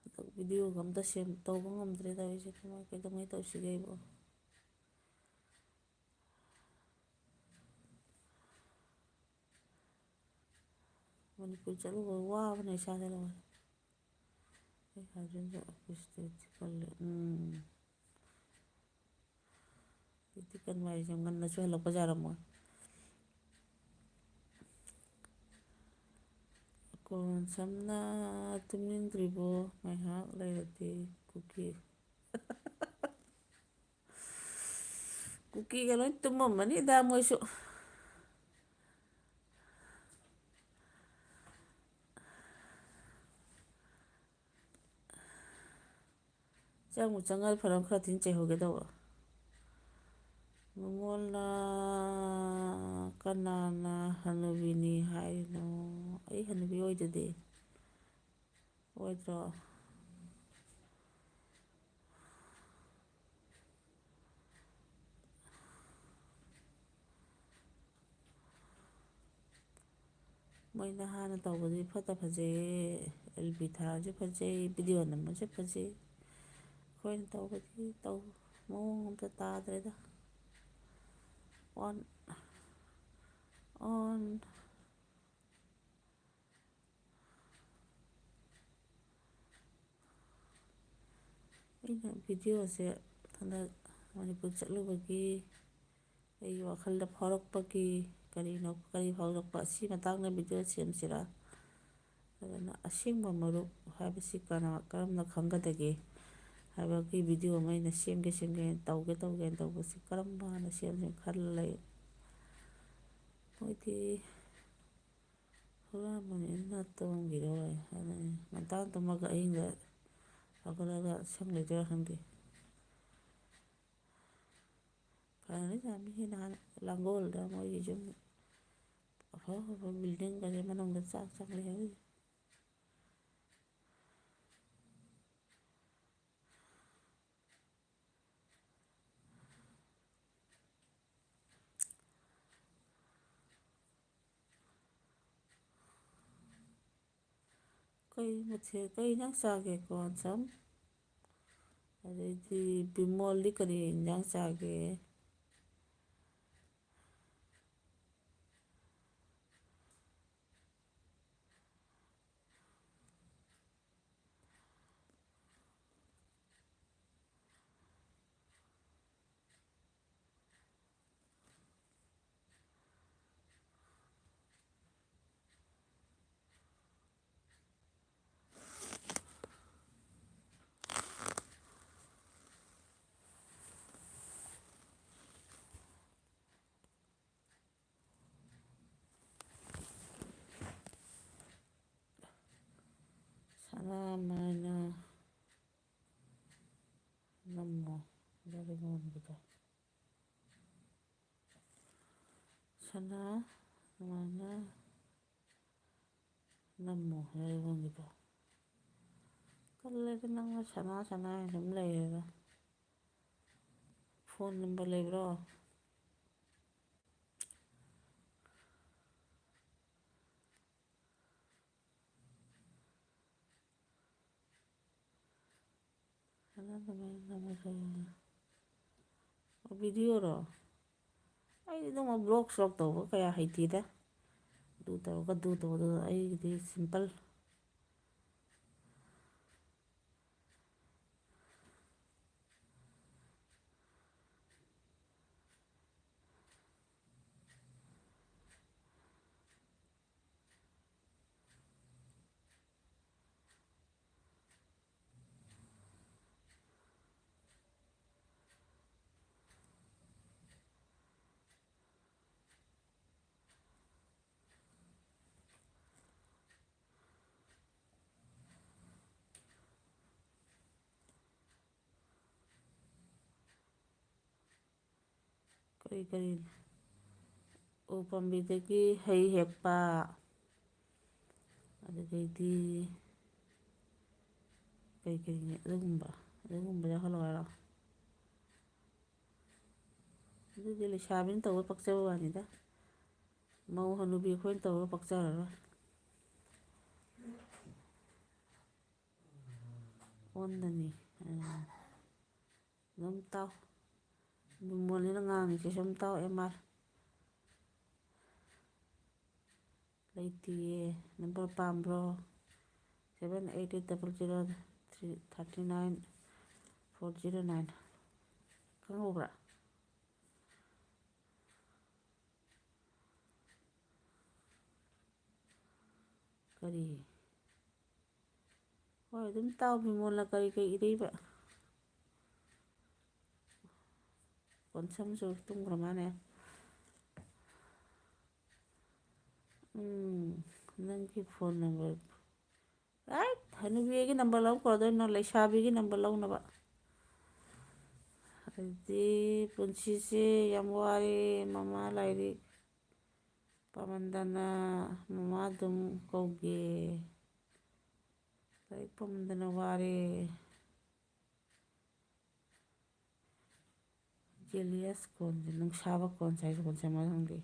ꯍꯟꯗꯛ ꯚꯤꯗꯤꯑꯣꯒ ꯑꯝꯇ ꯁꯦꯝ-, ꯇꯧꯕ ꯉꯝꯗ꯭ꯔꯦ ꯇꯧꯔꯤꯁꯦ꯫ ꯀꯃꯥꯏ, ꯀꯩꯗꯧꯉꯩ ꯇꯧꯁꯤꯒꯦ ꯑꯩꯕꯣ? ꯃꯅꯤꯄꯨꯔ ꯆꯠꯂꯨꯕ ꯋꯥꯕꯅ ꯏꯁꯥꯁꯦ ꯂꯣꯏꯔꯦ꯫ ꯑꯩ ꯍꯥꯏꯗ꯭ꯔꯦꯟꯁꯦ ꯑꯣꯐꯤꯁꯇꯗꯤ ꯀꯜꯂꯦ꯫ ꯎꯝ꯫ ꯗ꯭ꯌꯨꯇꯤ ꯀꯟꯕ ꯍꯥꯏꯁꯦ ꯉꯟꯅꯁꯨ ꯍꯜꯂꯛꯄ ꯌꯥꯔꯝꯃꯣꯏ꯫ ꯀꯣꯟ ꯁꯝꯅ ꯇꯨꯝꯅꯤꯡꯗ꯭ꯔꯤꯕꯣ? ꯉꯥꯏꯍꯥꯛ ꯂꯩꯔꯗꯤ ꯀꯨꯀꯤ꯫ ꯀꯨꯀꯤꯒ ꯂꯣꯏ ꯇꯨꯝꯃꯝꯃꯅꯤꯗ ꯃꯣꯏꯁꯨ꯫ ꯆꯪꯕꯨ ꯆꯪꯉꯗꯤ ꯐꯗꯧ, ꯈꯔ ꯊꯤꯅ ꯆꯩꯍꯧꯒꯦ ꯇꯧꯕ꯫ ꯃꯉꯣꯟꯗ ꯀꯅꯥꯅ ꯍꯅꯨꯕꯤꯅꯤ ꯍꯥꯏꯔꯤꯅꯣ? ꯑꯩ ꯍꯅꯨꯕꯤ ꯑꯣꯏꯗꯨꯗꯤ꯫ ꯑꯣꯏꯗ꯭ꯔꯣ? ꯃꯣꯏꯅ ꯍꯥꯟꯅ ꯇꯧꯕꯗꯤ ꯐꯠꯇ ꯐꯖꯩꯌꯦ, ꯑꯦꯜ ꯕꯤ ꯊꯥꯔꯁꯨ ꯐꯖꯩ, ꯚꯤꯗꯤꯑꯣ ꯅꯝꯕꯁꯨ ꯐꯖꯩ꯫ ꯑꯩꯈꯣꯏꯅ ꯇꯧꯕꯗꯤ ꯇꯧ-, ꯃꯑꯣꯡ ꯑꯝꯇ ꯇꯥꯗ꯭ꯔꯦꯗ꯫ ꯑꯣꯟ-, ꯑꯣꯟ-, ꯚꯤꯗꯤꯑꯣꯁꯦ ꯍꯟꯗꯛ ꯃꯅꯤꯄꯨꯔ ꯆꯠꯂꯨꯕꯒꯤ ꯑꯩꯒꯤ ꯋꯥꯈꯜꯗ ꯐꯥꯎꯔꯛꯄꯒꯤ ꯀꯔꯤꯅꯣ, ꯀꯔꯤ ꯐꯥꯎꯔꯛꯄ, ꯑꯁꯤ ꯃꯇꯥꯡꯗ ꯚꯤꯗꯤꯑꯣ ꯁꯦꯝꯁꯤꯔꯥ? ꯑꯗꯨꯅ ꯑꯁꯦꯡꯕ ꯃꯔꯨꯞ ꯍꯥꯏꯕꯁꯤ ꯀꯅꯥ, ꯀꯔꯝꯅ ꯈꯪꯒꯗꯒꯦ ꯍꯥꯏꯕꯒꯤ ꯚꯤꯗꯤꯑꯣ ꯑꯃ ꯑꯩꯅ ꯁꯦꯝꯒꯦ, ꯁꯦꯝꯒꯦ, ꯇꯧꯒꯦ, ꯇꯧꯒꯦꯅ ꯇꯧꯕꯁꯤ ꯀꯔꯝꯕ ꯍꯥꯟꯅ ꯁꯦꯝꯁꯤꯅ ꯈꯜꯂ ꯂꯩ꯫ ꯃꯣꯏꯗꯤ ꯍꯨꯔꯥꯟꯕꯅꯤꯅ ꯇꯣꯡꯈꯤꯔꯣꯏ ꯍꯥꯏꯅ ꯉꯟꯇꯥ ꯇꯨꯝꯃꯒ ꯑꯍꯤꯡꯗ ꯍꯧꯒꯠꯂꯒ ꯁꯪ ꯂꯩꯗꯣꯏꯔꯥ ꯈꯪꯗꯦ꯫ ꯐꯔꯅꯤ ꯁꯥꯃꯤꯁꯤ ꯅꯍꯥꯟ ꯂꯥꯡꯒꯣꯜꯗ ꯃꯣꯏꯒꯤ ꯌꯨꯝ ꯑꯐ ꯑꯐꯕ ꯕꯤꯜꯗꯤꯡꯒꯁꯦ ꯃꯅꯨꯡꯗ ꯆꯥꯛ ꯆꯥꯛ ꯂꯩꯍꯧꯔꯤ꯫ ꯀꯩ ꯃꯊꯦꯜ, ꯀꯩ ꯏꯟꯖꯥꯡ ꯆꯥꯒꯦꯀꯣ, ꯁꯝ? ꯑꯗꯩꯗꯤ ꯕꯤꯃꯣꯜꯗꯤ ꯀꯔꯤ ꯏꯟꯖꯥꯡ ꯆꯥꯒꯦ? ꯁꯅꯥ ꯃꯥꯏꯅ ꯅꯝꯃꯣ, ꯌꯥꯔꯦ ꯃꯣꯟꯒꯤꯗꯣ꯫ ꯁꯅꯥ ꯃꯥꯏꯅ ꯅꯝꯃꯣ ꯍꯥꯏꯔ ꯅꯪꯒꯤꯗꯣ꯫ ꯇꯜꯂꯦꯗ, ꯅꯪꯅ ꯁꯅꯥ ꯁꯅꯥ ꯍꯥꯏꯅ ꯑꯗꯨꯝ ꯂꯩꯔꯦꯗ꯫ ꯐꯣꯟ ꯅꯝꯕꯔ ꯂꯩꯕ꯭ꯔꯣ? ꯁꯅꯥ ꯀꯃꯥꯏꯅ ꯅꯝꯃꯣ ꯍꯥꯏꯔ? ꯑꯣ, ꯚꯤꯗꯤꯑꯣꯔꯣ? ꯑꯩꯗꯤ ꯑꯗꯨꯝ ꯕ꯭ꯂꯣꯛ ꯁ꯭ꯂꯣꯛ ꯇꯧꯕ ꯀꯌꯥ ꯍꯩꯇꯦꯗ꯫ ꯑꯗꯨ ꯇꯧꯔꯒ ꯑꯗꯨ ꯇꯧꯕꯗꯣ ꯑꯩꯒꯤꯗꯤ ꯁꯤꯝꯄꯜ꯫ ꯀꯔꯤ ꯀꯔꯤ, ꯎ ꯄꯥꯝꯕꯤꯗꯒꯤ ꯍꯩ ꯍꯦꯛꯄ, ꯑꯗꯨꯗꯩꯗꯤ ꯀꯔꯤ ꯀꯔꯤꯅꯤ, ꯑꯗꯨꯒꯨꯝꯕ, ꯑꯗꯨꯒꯨꯝꯕ ꯌꯥꯎꯍꯜꯂꯣ ꯍꯥꯏꯔꯣ? ꯑꯗꯨꯗꯤ ꯂꯩꯁꯥꯕꯤꯅ ꯇꯧꯕ ꯄꯛꯆꯕ ꯋꯥꯅꯤꯗ, ꯃꯧ ꯍꯅꯨꯕꯤ ꯑꯩꯈꯣꯏꯅ ꯇꯧꯕ ꯄꯛꯆꯔꯔꯣꯏ꯫ ꯑꯣꯟꯗꯅꯤ꯫ ꯑꯥ, ꯑꯗꯨꯝ ꯇꯥꯎ꯫ ꯕꯤꯃꯣꯜꯅꯤꯅ ꯉꯥꯡꯉꯤꯁꯦ ꯁꯨꯝ ꯇꯥꯎ, ꯑꯦꯝ ꯑꯥꯔ꯫ ꯂꯩꯇꯤꯌꯦ꯫ ꯅꯝꯕꯔ ꯄꯥꯝꯕ꯭ꯔꯣ? Seven eight eight double zero three thirty nine four zero nine꯫ ꯈꯪꯍꯧꯕ꯭ꯔꯥ? ꯀꯔꯤ? ꯍꯣꯏ, ꯑꯗꯨꯝ ꯇꯥꯎ, ꯕꯤꯃꯣꯜꯅ ꯀꯔꯤ ꯀꯔꯤ ꯏꯔꯛꯏꯕ? ꯀꯣꯟꯁꯝꯁꯨ ꯇꯨꯝꯈ꯭ꯔ ꯃꯥꯜꯂꯦ꯫ ꯎꯝ, ꯅꯪꯒꯤ ꯐꯣꯟ ꯅꯝꯕꯔ꯫ ꯑꯩ ꯍꯅꯨꯕꯤꯒꯤ ꯅꯝꯕꯔ ꯂꯧ ꯀꯧꯗꯣꯏꯅꯣ, ꯂꯩꯁꯥꯕꯤꯒꯤ ꯅꯝꯕꯔ ꯂꯧꯅꯕ? ꯑꯗꯨꯗꯤ ꯄꯨꯟꯁꯤꯁꯦ ꯌꯥꯝ ꯋꯥꯔꯦ, ꯃꯃꯥ ꯂꯥꯏꯔꯤꯛ ꯄꯥꯃꯟꯗꯅ ꯃꯃꯥ ꯑꯗꯨꯝ ꯀꯧꯒꯦ꯫ ꯂꯥꯏꯔꯤꯛ ꯄꯥꯃꯟꯗꯅ ꯋꯥꯔꯦ꯫ ꯖꯦꯂꯤꯌꯁ ꯀꯣꯟꯁꯦ, ꯅꯨꯡꯁꯥꯕ ꯀꯣꯟꯁꯦ ꯍꯥꯏꯁꯦ ꯀꯣꯟꯁꯦ ꯃꯊꯪꯗꯤ꯫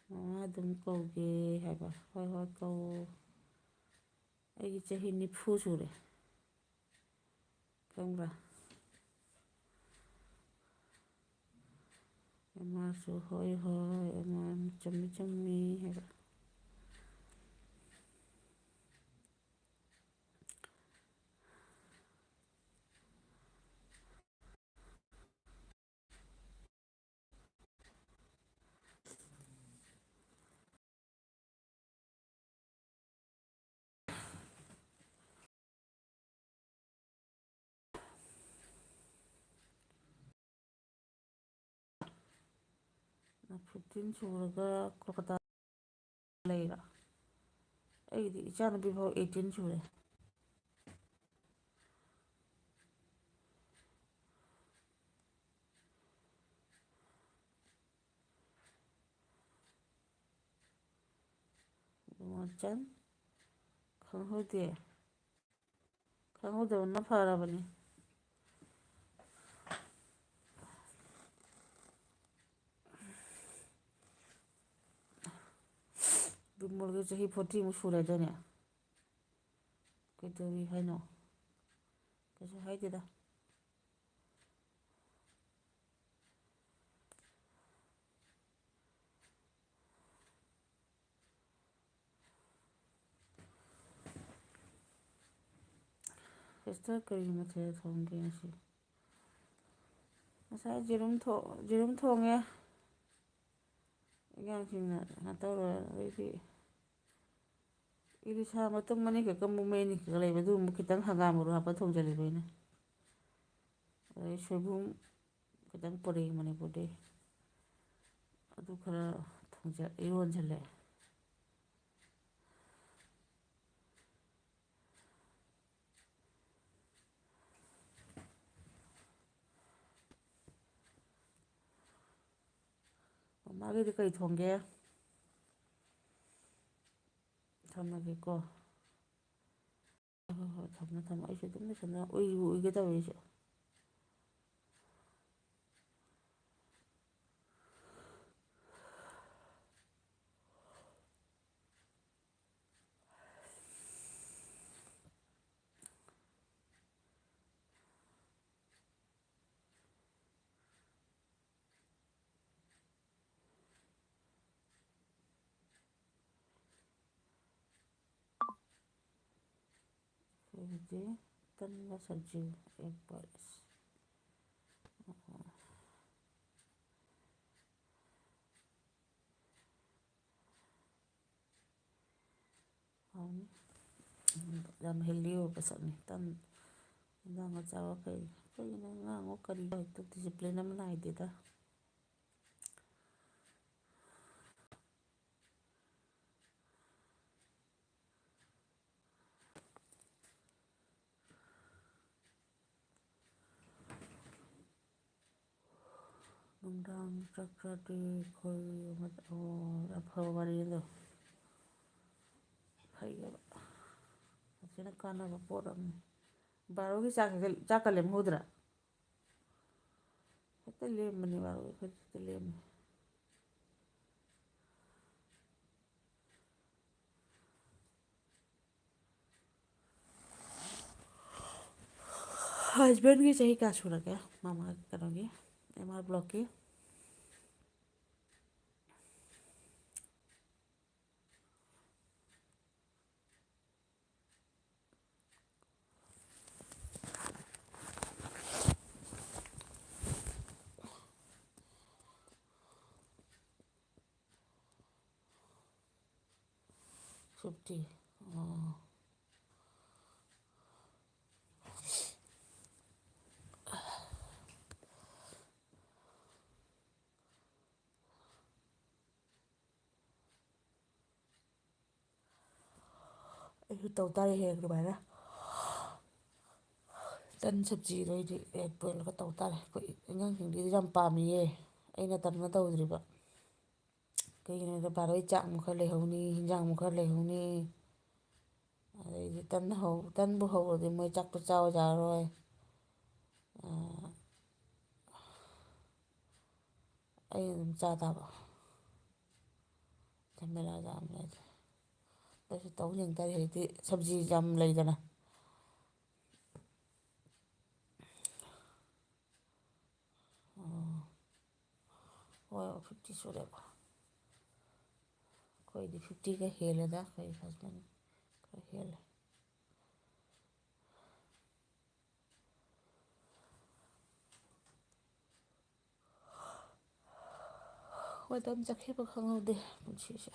ꯃꯃꯥ ꯑꯗꯨꯝ ꯀꯧꯒꯦ ꯍꯥꯏꯕ꯫ ꯍꯣꯏ, ꯍꯣꯏ, ꯀꯧ꯫ ꯑꯩꯒꯤ ꯆꯍꯤ ꯅꯤꯐꯨ ꯁꯨꯔꯦ꯫ ꯈꯪꯕ꯭ꯔꯥ? ꯑꯦꯝ ꯑꯥꯔꯁꯨ ꯍꯣꯏ, ꯍꯣꯏ, ꯑꯦꯝ ꯑꯥꯔ ꯆꯨꯝꯃꯤ, ꯆꯨꯝꯃꯤ ꯍꯥꯏꯕ꯫ ꯐꯤꯐꯇꯤꯟ ꯁꯨꯔꯒ ꯀꯣꯜꯀꯇꯥ ꯂꯩꯔꯣ? ꯑꯩꯒꯤꯗꯤ ꯏꯆꯥꯅꯨꯄꯤ ꯐꯥꯎ ꯑꯩꯠꯇꯤꯟ ꯁꯨꯔꯦ꯫ ꯃꯣꯆꯟ ꯈꯪꯍꯧꯗꯦ꯫ ꯈꯪꯍꯧꯗꯕꯅ ꯐꯔꯕꯅꯤ꯫ ꯕꯤꯃꯣꯜꯒꯤ ꯆꯍꯤ forty ꯃꯨꯛ ꯁꯨꯔꯦꯗꯅꯦ꯫ ꯀꯩꯗꯧꯔꯤ ꯍꯥꯏꯅꯣ? ꯀꯩꯁꯨ ꯍꯥꯏꯗꯦꯗ꯫ ꯁꯤꯁꯇꯔ, ꯀꯔꯤ ꯃꯊꯦꯜ ꯊꯣꯡꯒꯦ ꯉꯁꯤ? ꯉꯁꯥꯏ ꯌꯦꯔꯨꯝ ꯊꯣ-, ꯌꯦꯔꯨꯝ ꯊꯣꯡꯉꯦ꯫ ꯑꯉꯥꯡꯁꯤꯡꯅ ꯀꯩꯅꯣ ꯇꯧꯔꯣꯏ, ꯑꯗꯩꯗꯤ ꯏꯂꯤꯁꯥ ꯃꯇꯨꯝ ꯑꯅꯤꯈꯛꯀ ꯃꯨꯛ ꯃꯩ ꯑꯅꯤꯈꯛꯀ ꯂꯩꯕ, ꯑꯗꯨ ꯑꯃꯨꯛ ꯈꯤꯇꯪ ꯍꯪꯒꯥꯝ ꯃꯔꯨ ꯍꯥꯞꯄ ꯊꯣꯡꯖꯜꯂꯤꯕ ꯑꯩꯅ꯫ ꯑꯗꯩ ꯁꯣꯏꯕꯨꯝ ꯈꯤꯇꯪ ꯄꯨꯔꯛꯏ ꯃꯅꯤꯄꯨꯔꯗꯩ꯫ ꯑꯗꯨ ꯈꯔ ꯊꯣꯡꯖ-, ꯏꯔꯣꯟꯖꯜꯂꯦ꯫ ꯃꯃꯥꯒꯤꯗꯤ ꯀꯔꯤ ꯊꯣꯡꯒꯦ? ꯊꯝꯃꯒꯦꯀꯣ꯫ ꯍꯣꯏ, ꯍꯣꯏ, ꯍꯣꯏ, ꯊꯝꯃꯣ, ꯊꯝꯃꯣ꯫ ꯑꯩꯁꯨ ꯑꯗꯨꯝ ꯂꯣꯏꯁꯟꯅ ꯎꯏꯕꯨ ꯎꯏꯒꯦ ꯇꯧꯔꯦ ꯑꯩꯁꯨ꯫ ꯑꯩꯈꯣꯏꯒꯤꯗꯤ ꯇꯟꯒ ꯁꯕꯖꯤ, egg boil꯫ ꯍꯥꯎꯅꯤ꯫ ꯌꯥꯝ healthy ꯑꯣꯏꯕ ꯄꯣꯠꯁꯛꯅꯤ꯫ ꯇꯟ, ꯏꯟꯖꯥꯡꯒ ꯆꯥꯕ ꯐꯩ꯫ ꯑꯩꯈꯣꯏꯒꯤꯅ ꯑꯉꯥꯡꯉꯣ ꯀꯔꯤꯑꯣ ꯍꯦꯛꯇ discipline ꯑꯃ ꯅꯥꯏꯗꯦꯗ꯫ ꯅꯨꯡꯗꯥꯡ ꯆꯥꯛ ꯆꯥꯗꯦ ꯑꯩꯈꯣꯏ꯫ ꯑꯣ, ꯌꯥꯝ ꯐꯕ ꯋꯥꯔꯤꯅꯤ ꯑꯗꯣ꯫ ꯐꯩꯌꯦꯕ꯫ ꯐꯖꯅ ꯀꯥꯟꯅꯕ ꯄꯣꯠ ꯑꯃꯅꯤ꯫ ꯕꯥꯔꯣꯒꯤ ꯆꯥꯛ ꯍꯦꯛꯇ, ꯆꯥꯛꯀ ꯂꯦꯝꯍꯧꯗ꯭ꯔꯥ? ꯍꯦꯛꯇ ꯂꯦꯝꯕꯅꯤ ꯕꯥꯔꯣꯒꯤ, ꯑꯩꯈꯣꯏꯗꯤ ꯍꯦꯛꯇ ꯂꯦꯝꯃꯦ꯫ Husbandꯒꯤ ꯆꯍꯤ ꯀꯌꯥ ꯁꯨꯔꯒꯦ? ꯃꯃꯥ ꯀꯩꯅꯣꯒꯤ, M R Blockꯀꯤ? Fifty. ꯑꯣ꯫ ꯑꯩꯁꯨ ꯇꯧ ꯇꯥꯔꯦ ꯍꯌꯦꯡ ꯑꯗꯨꯃꯥꯏꯅ꯫ ꯇꯟ ꯁꯕꯖꯤꯗꯣ ꯑꯩꯗꯤ ꯍꯌꯦꯡ ꯄꯨꯔꯛꯑꯒ ꯇꯧ ꯇꯥꯔꯦ꯫ ꯑꯩꯈꯣꯏ ꯑꯉꯥꯡꯁꯤꯡꯗꯤ ꯌꯥꯝ ꯄꯥꯝꯃꯤꯌꯦ꯫ ꯑꯩꯅ ꯇꯟꯅ ꯇꯧꯗ꯭ꯔꯤꯕ꯫ ꯀꯩꯒꯤꯅꯣꯗ ꯕꯥꯔꯣꯏ ꯆꯥꯛ ꯑꯃꯨꯛ ꯈꯔ ꯂꯩꯍꯧꯅꯤ, ꯍꯤꯟꯖꯥꯡ ꯑꯃꯨꯛ ꯈꯔ ꯂꯩꯍꯧꯅꯤ꯫ ꯑꯗꯩꯗꯤ ꯇꯟ ꯍꯧ-, ꯇꯟꯕꯨ ꯍꯧꯔꯗꯤ ꯃꯣꯏ ꯆꯥꯛꯇꯣ ꯆꯥꯎ ꯌꯥꯔꯔꯣꯏ꯫ ꯑꯥ, ꯑꯩ ꯑꯗꯨꯝ ꯆꯥ ꯇꯥꯕ꯫ ꯖꯃꯦꯂꯥ ꯌꯥꯝ ꯂꯩꯇꯦ꯫ ꯑꯩꯁꯨ ꯇꯧ ꯌꯦꯡ ꯇꯥꯔꯦ꯫ ꯍꯧꯖꯤꯛꯇꯤ ꯁꯕꯖꯤ ꯌꯥꯝ ꯂꯩꯗꯅ꯫ ꯑꯣ꯫ ꯍꯣꯏ, fifty ꯁꯨꯔꯦꯕ꯫ ꯑꯩꯈꯣꯏꯗꯤ fiftyꯒ ꯍꯦꯜꯂꯦꯗ, ꯑꯩꯈꯣꯏ husband ꯈꯔ ꯍꯦꯜꯂꯦ꯫ ꯃꯇꯝ ꯆꯠꯈꯤꯕ ꯈꯪꯍꯧꯗꯦ ꯄꯨꯟꯁꯤꯁꯦ꯫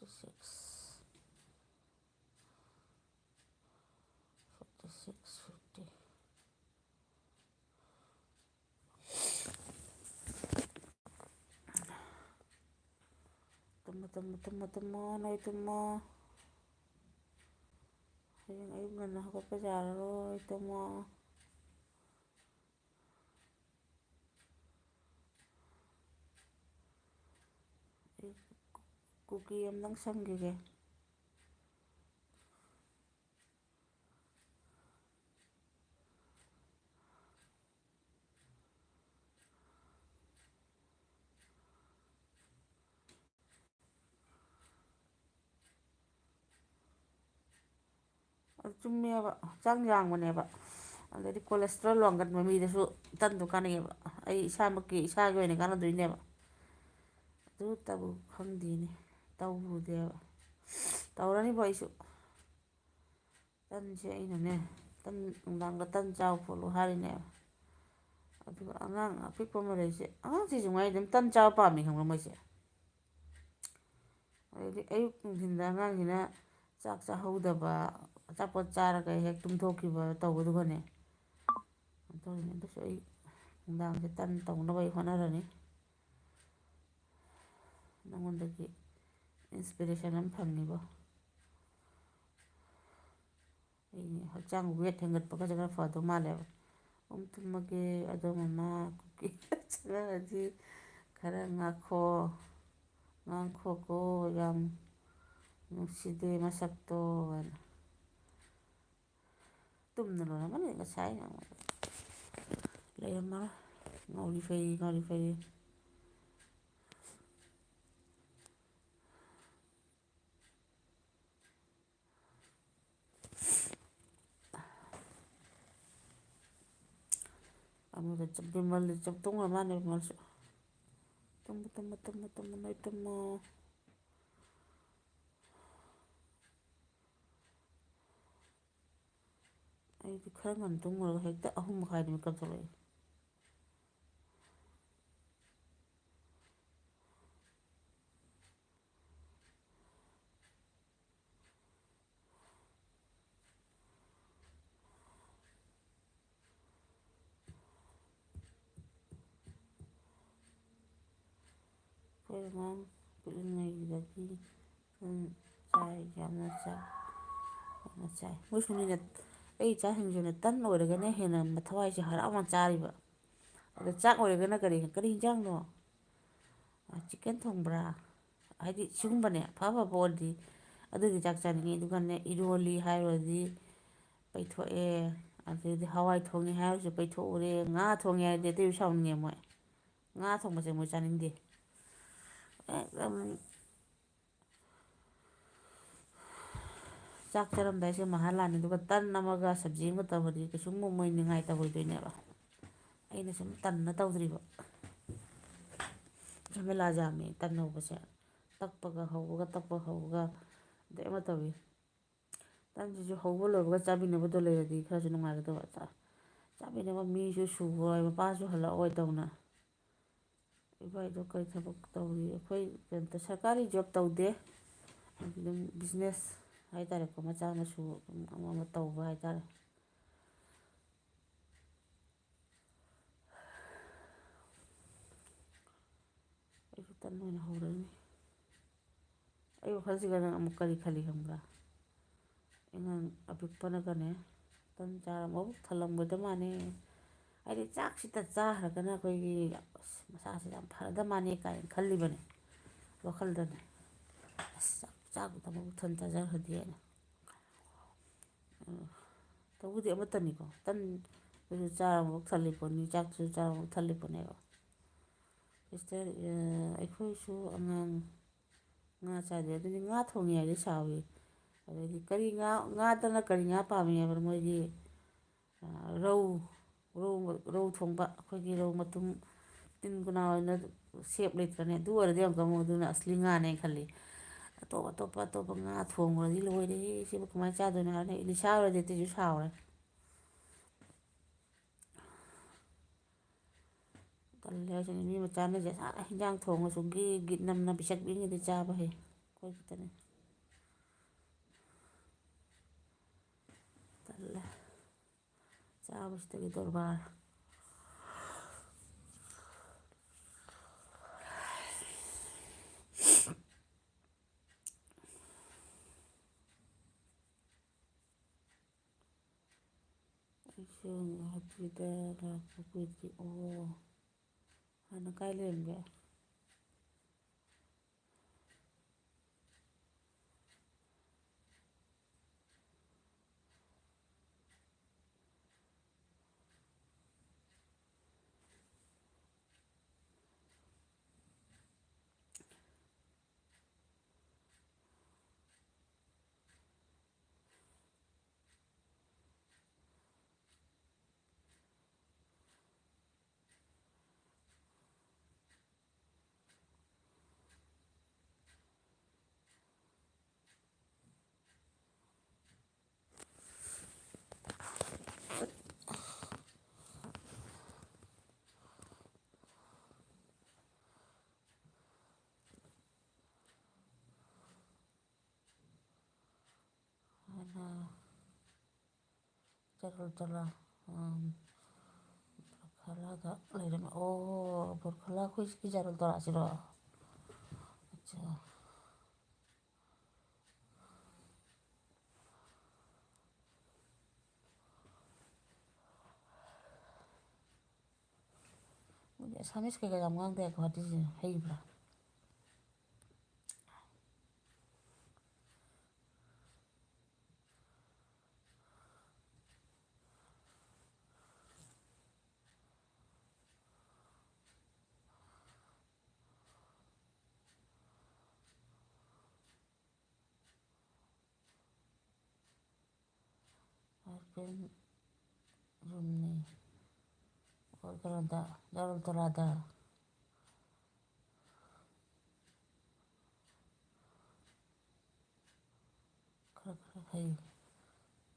six, forty six, fifty. ꯇꯨꯝꯃꯣ, ꯇꯨꯝꯃꯣ, ꯇꯨꯝꯃꯣ, ꯇꯨꯝꯃꯣ, ꯅꯣꯏ ꯇꯨꯝꯃꯣ꯫ ꯍꯌꯦꯡ ꯑꯌꯨꯛ ꯉꯟꯅ ꯍꯧꯒꯠꯄ ꯌꯥꯔꯔꯣꯏ, ꯇꯨꯝꯃꯣ꯫ ꯑꯩ ꯀꯨꯀꯤ ꯑꯝꯇꯪ ꯁꯝꯈꯤꯒꯦ꯫ ꯑꯗꯨ ꯆꯨꯝꯃꯦꯕ, ꯍꯛꯆꯥꯡ ꯌꯥꯡꯕꯅꯦꯕ꯫ ꯑꯗꯩꯗꯤ cholesterol ꯋꯥꯡꯒꯟꯕ ꯃꯤꯗꯁꯨ ꯇꯟꯗꯣ ꯀꯥꯟꯅꯩꯌꯦꯕ꯫ ꯑꯩ ꯏꯁꯥꯃꯛꯀꯤ, ꯏꯁꯥꯒꯤ ꯑꯣꯏꯅ ꯀꯥꯟꯅꯗꯣꯏꯅꯦꯕ꯫ ꯑꯗꯨꯇꯕꯨ ꯈꯪꯗꯦꯅꯦ, ꯇꯧꯔꯨꯗꯦꯕ꯫ ꯇꯧꯔꯅꯤꯕꯣ ꯑꯩꯁꯨ꯫ ꯇꯟꯁꯦ ꯑꯩꯅꯅꯦ, ꯇꯟ, ꯅꯨꯡꯗꯥꯡꯗ ꯇꯟ ꯆꯥꯎ ꯈꯣꯠꯂꯨ ꯍꯥꯏꯔꯤꯅꯦꯕ꯫ ꯑꯗꯨꯒ ꯑꯉꯥꯡ ꯑꯄꯤꯛꯄ ꯑꯃ ꯂꯩꯔꯤꯁꯦ, ꯑꯉꯥꯡꯁꯤꯁꯨ ꯉꯥꯏ ꯑꯗꯨꯝ ꯇꯟ ꯆꯥꯕ ꯄꯥꯝꯃꯤ ꯈꯪꯕ꯭ꯔꯥ ꯃꯣꯏꯁꯦ꯫ ꯑꯗꯩꯗꯤ ꯑꯌꯨꯛ ꯅꯨꯡꯊꯤꯟꯗ ꯑꯉꯥꯡꯁꯤꯅ ꯆꯥꯛ ꯆꯥꯍꯧꯗꯕ, ꯑꯆꯥꯄꯣꯠ ꯆꯥꯔꯒ ꯍꯦꯛ ꯇꯨꯝꯊꯣꯛꯈꯤꯕ ꯇꯧꯕꯗꯨꯒꯅꯦ꯫ ꯑꯗꯨꯅꯤ, ꯑꯗꯨꯁꯨ ꯑꯩ ꯅꯨꯡꯗꯥꯡꯁꯦ ꯇꯟ ꯇꯧꯅꯕ ꯑꯩ ꯍꯣꯠꯅꯔꯅꯤ꯫ ꯅꯉꯣꯟꯗꯒꯤ inspiration ꯑꯃ ꯐꯪꯉꯤꯕꯣ꯫ ꯑꯩ ꯍꯛꯆꯥꯡ weight ꯍꯦꯟꯒꯠꯄꯒꯁꯦ ꯈꯔ ꯐꯗꯧ ꯃꯥꯜꯂꯦꯕ꯫ ꯎꯝ, ꯊꯨꯝꯃꯒꯦ ꯑꯗꯣ ꯃꯃꯥ꯫ ꯀꯨꯀꯤ ꯆꯪꯉꯛꯑꯗꯤ ꯈꯔ ꯉꯥꯛꯈꯣ, ꯉꯥꯡꯈꯣꯀꯣ, ꯌꯥꯝ ꯅꯨꯡꯁꯤꯗꯦ ꯃꯁꯛꯇꯣ ꯍꯥꯏꯅ꯫ ꯇꯨꯝꯅ ꯂꯣꯏꯔꯝꯃꯅꯤ ꯉꯁꯥꯏ꯫ ꯂꯩꯔꯝꯃꯔꯣꯏ꯫ ꯉꯥꯎꯔꯤ ꯐꯩꯔꯤ, ꯉꯥꯎꯔꯤ ꯐꯩꯔꯤ꯫ ꯑꯃꯗ ꯆꯞ-, ꯕꯤꯃꯜꯗꯤ ꯆꯞ ꯇꯨꯝꯈ꯭ꯔ ꯃꯥꯜꯂꯦ, ꯕꯤꯃꯜꯁꯨ꯫ ꯇꯨꯝꯃꯣ, ꯇꯨꯝꯃꯣ, ꯇꯨꯝꯃꯣ, ꯇꯨꯝꯃꯣ, ꯅꯣꯏ ꯇꯨꯝꯃꯣ꯫ ꯑꯩꯗꯤ ꯈꯔ ꯉꯟꯅ ꯇꯨꯝꯃꯨꯔꯒ ꯍꯦꯛꯇ ꯑꯍꯨꯝ ꯃꯈꯥꯏꯗ ꯃꯤꯀꯞ ꯊꯣꯛꯂꯛꯑꯦ꯫ ꯑꯩꯈꯣꯏ ꯑꯉꯥꯡ ꯄꯤꯛꯂꯤꯉꯩꯗꯒꯤ ꯑꯗꯨꯝ ꯆꯥꯏ, ꯌꯥꯝꯅ ꯆꯥꯏ, ꯌꯥꯝꯅ ꯆꯥꯏ꯫ ꯃꯣꯏ ꯁꯨꯅꯤꯅ, ꯑꯩ ꯏꯆꯥꯁꯤꯡꯁꯨꯅꯦ, ꯇꯟ ꯑꯣꯏꯔꯒꯅ ꯍꯦꯟꯅ ꯃꯊꯋꯥꯏꯁꯦ ꯍꯔꯥꯎꯅ ꯆꯥꯔꯤꯕ꯫ ꯑꯗꯣ ꯆꯥꯛ ꯑꯣꯏꯔꯒꯅ ꯀꯔꯤ, "ꯀꯔꯤ ꯍꯤꯟꯖꯥꯡꯅꯣ?" "ꯑ, ꯆꯤꯛꯀꯟ ꯊꯣꯡꯕ꯭ꯔꯥ?" ꯍꯥꯏꯗꯤ ꯁꯤꯒꯨꯝꯕꯅꯦ, ꯑꯐ ꯑꯐꯕ ꯑꯣꯏꯔꯗꯤ ꯑꯗꯨꯒꯤ ꯆꯥꯛ ꯆꯥꯅꯤꯡꯉꯤ꯫ ꯑꯗꯨꯒꯅꯦ, ꯏꯔꯣꯜꯂꯤ ꯍꯥꯏꯔꯨꯔꯗꯤ ꯄꯩꯊꯣꯛꯑꯦ꯫ ꯑꯗꯩꯗꯤ ꯍꯋꯥꯏ ꯊꯣꯡꯉꯦ ꯍꯥꯏꯔꯁꯨ ꯄꯩꯊꯣꯛꯎꯔꯦ꯫ ꯉꯥ ꯊꯣꯡꯉꯦ ꯍꯥꯏꯔꯗꯤ ꯑꯇꯩꯁꯨ ꯁꯥꯎꯅꯤꯡꯉꯦ ꯃꯣꯏ꯫ ꯉꯥ ꯊꯣꯡꯕꯁꯦ ꯃꯣꯏ ꯆꯥꯅꯤꯡꯗꯦ꯫ ꯑꯦꯛꯗꯝ ꯆꯥꯛ ꯆꯥꯔꯝꯗꯥꯏꯁꯦ ꯃꯍꯥ ꯂꯥꯟꯅꯤ꯫ ꯑꯗꯨꯒ ꯇꯟ ꯑꯃꯒ ꯁꯕꯖꯤ ꯑꯃꯒ ꯇꯧꯔꯗꯤ ꯀꯩꯁꯨꯝ ꯃꯣꯏ ꯅꯤꯡꯉꯥꯏ ꯇꯧꯔꯣꯏꯗꯣꯏꯅꯦꯕ꯫ ꯑꯩꯅ ꯁꯨꯝ ꯇꯟꯅ ꯇꯧꯗ꯭ꯔꯤꯕ꯫ ꯖꯃꯦꯂꯥ ꯌꯥꯝꯃꯤ ꯇꯟ ꯍꯧꯕꯁꯦ꯫ ꯇꯛꯄꯒ ꯍꯧꯕꯒ, ꯇꯛꯄ ꯍꯧꯕꯒ, ꯑꯗꯩ ꯑꯃ ꯇꯧꯏ꯫ ꯇꯟꯁꯤꯁꯨ ꯍꯧꯕ ꯂꯣꯏꯕꯒ ꯆꯥꯕꯤꯅꯕꯗꯣ ꯂꯩꯔꯗꯤ ꯈꯔꯁꯨ ꯅꯨꯡꯉꯥꯏꯒꯗꯕ꯫ ꯆꯥ-, ꯆꯥꯕꯤꯅꯕ ꯃꯤꯁꯨ ꯁꯨꯔꯣꯏ, ꯃꯄꯥꯁꯨ ꯍꯜꯂꯛꯑꯣꯏ ꯇꯧꯅ꯫ ꯏꯕꯥꯏꯗꯣ ꯀꯔꯤ ꯊꯕꯛ ꯇꯧꯔꯤ? ꯑꯩꯈꯣꯏ ꯀꯩꯝꯇ ꯁꯔꯀꯥꯔꯤ ꯖꯣꯕ ꯇꯧꯗꯦ꯫ ꯑꯗꯨꯝ ꯕꯤꯖꯤꯅꯦꯁ ꯍꯥꯏꯇꯥꯔꯦꯀꯣ, ꯃꯆꯥ ꯃꯁꯨ ꯑꯗꯨꯝ ꯑꯃ ꯑꯃ ꯇꯧꯕ ꯍꯥꯏꯇꯥꯔꯦ꯫ ꯑꯩꯁꯨ ꯇꯟ ꯑꯣꯏꯅ ꯍꯧꯔꯅꯤ꯫ ꯑꯩ ꯋꯥꯈꯜꯁꯤꯒ ꯅꯪ ꯑꯃꯨꯛ ꯀꯔꯤ ꯈꯜꯂꯤ ꯈꯪꯕ꯭ꯔꯥ? ꯑꯉꯥꯡ ꯑꯄꯤꯛꯄꯅꯒꯅꯦ, ꯇꯟ ꯆꯥꯔ ꯃꯕꯨꯛ ꯊꯜꯂꯝꯒꯗ ꯃꯥꯜꯂꯦ꯫ ꯍꯥꯏꯗꯤ ꯆꯥꯛꯁꯤꯇ ꯆꯥꯈ꯭ꯔꯒꯅ ꯑꯩꯈꯣꯏꯒꯤ, ꯑꯁ, ꯃꯁꯥꯁꯦ ꯌꯥꯝ ꯐꯔꯗ ꯃꯥꯜꯂꯦ ꯀꯥꯏꯅ ꯈꯜꯂꯤꯕꯅꯦ ꯋꯥꯈꯜꯗꯅꯦ꯫ ꯑꯁ, ꯆꯥꯛ, ꯆꯥꯛꯇ ꯃꯕꯨꯛ ꯊꯟ ꯆꯥꯖꯈ꯭ꯔꯗꯤ ꯍꯥꯏꯅ꯫ ꯇꯧꯕꯨꯗꯤ ꯑꯃꯠꯇꯅꯤꯀꯣ, ꯇꯟꯗꯨꯁꯨ ꯆꯥꯔ ꯑꯃꯨꯛ ꯊꯜꯂꯤ ꯄꯣꯠꯅꯤ, ꯆꯥꯛꯇꯨꯁꯨ ꯆꯥꯔ ꯑꯃꯨꯛ ꯊꯜꯂꯤ ꯄꯣꯠꯅꯦꯕ꯫ ꯁꯤꯁꯇꯔ, ꯑ, ꯑꯩꯈꯣꯏꯁꯨ ꯑꯉꯥꯡ ꯉꯥ ꯆꯥꯗꯦ, ꯑꯗꯨꯗꯤ ꯉꯥ ꯊꯣꯡꯉꯦ ꯍꯥꯏꯗꯤ ꯁꯥꯎꯏ꯫ ꯑꯗꯩꯗꯤ ꯀꯔꯤ ꯉꯥ, ꯉꯥꯗꯅ ꯀꯔꯤ ꯉꯥ ꯄꯥꯝꯃꯤ ꯍꯥꯏꯕꯗ ꯃꯣꯏꯗꯤ, ꯑ, ꯔꯧ, ꯔꯧ, ꯔꯧ ꯊꯣꯡꯕ, ꯑꯩꯈꯣꯏꯒꯤ ꯔꯧ ꯃꯇꯨꯝ ꯇꯤꯟ ꯀꯨꯅꯥ ꯑꯣꯏꯅ ꯁꯦꯞ ꯂꯩꯇ꯭ꯔꯅꯦ, ꯑꯗꯨ ꯑꯣꯏꯔꯗꯤ ꯑꯃꯨꯛꯀ ꯑꯃꯨꯛ ꯑꯗꯨꯅ ꯑꯁꯂꯤ ꯉꯥꯅꯦ ꯈꯜꯂꯤ꯫ ꯑꯇꯣꯞ ꯑꯇꯣꯞꯄ, ꯑꯇꯣꯞꯄ ꯉꯥ ꯊꯣꯡꯕꯗꯤ ꯂꯣꯏꯔꯦꯍꯦ, ꯁꯤꯕꯨ ꯀꯃꯥꯏꯅ ꯆꯥꯗꯣꯏꯅꯣ ꯍꯥꯏꯅ ꯏꯂꯤꯁꯥ ꯑꯣꯏꯔꯗꯤ ꯑꯇꯩꯁꯨ ꯁꯥꯎꯔꯦ꯫ ꯇꯜꯂꯦ ꯍꯥꯏꯁꯤꯅꯤ, ꯃꯤ ꯃꯆꯥꯅꯁꯦ ꯍꯤꯟꯖꯥꯡ ꯊꯣꯡꯉꯁꯨ ꯒꯤꯠ ꯒꯤꯠ ꯅꯝꯅ ꯄꯤꯁꯛ ꯄꯤꯛꯏꯉꯩꯗꯩ ꯆꯥꯕ ꯍꯩ꯫ ꯑꯩꯈꯣꯏ ꯈꯛꯇꯅꯤ꯫ ꯇꯜꯂꯦ꯫ ꯆꯥꯕꯁꯤꯗꯒꯤ ꯗꯣꯔꯕꯥꯔ꯫ ꯁꯤ ꯒꯨꯋꯥꯍꯥꯇꯤꯗ ꯂꯥꯛꯄ ꯀꯨꯏꯗ꯭ꯔꯤ꯫ ꯑꯣ, ꯍꯥꯟꯅ ꯀꯥꯏ ꯂꯩꯔꯝꯒꯦ? ꯍꯥꯟꯅ ꯖꯔꯜꯇꯣꯂꯥ, ꯎꯝ, ꯕꯔꯈꯂꯥꯗ ꯂꯩꯔꯝꯃꯦ꯫ ꯑꯣ, ꯕꯔꯈꯂꯥ ꯑꯩꯈꯣꯏ ꯁꯤꯒꯤ ꯖꯔꯜꯇꯣꯂꯥꯁꯤꯔꯣ? ꯑꯠꯆꯥ꯫ ꯃꯣꯏꯗꯤ ꯑꯁꯥꯃꯤꯁ ꯀꯩꯀꯥ ꯌꯥꯝ ꯉꯥꯡꯗꯥꯏ ꯒꯨꯍꯥꯇꯤꯁꯦ, ꯍꯩꯕ꯭ꯔꯥ? ꯑꯔꯕꯤꯟ ꯔꯨꯝꯅꯤ꯫ ꯑꯣ, ꯀꯩꯅꯣꯗ, ꯖꯔꯜꯇꯣꯂꯥꯗ꯫ ꯈꯔ ꯈꯔ ꯍꯩ꯫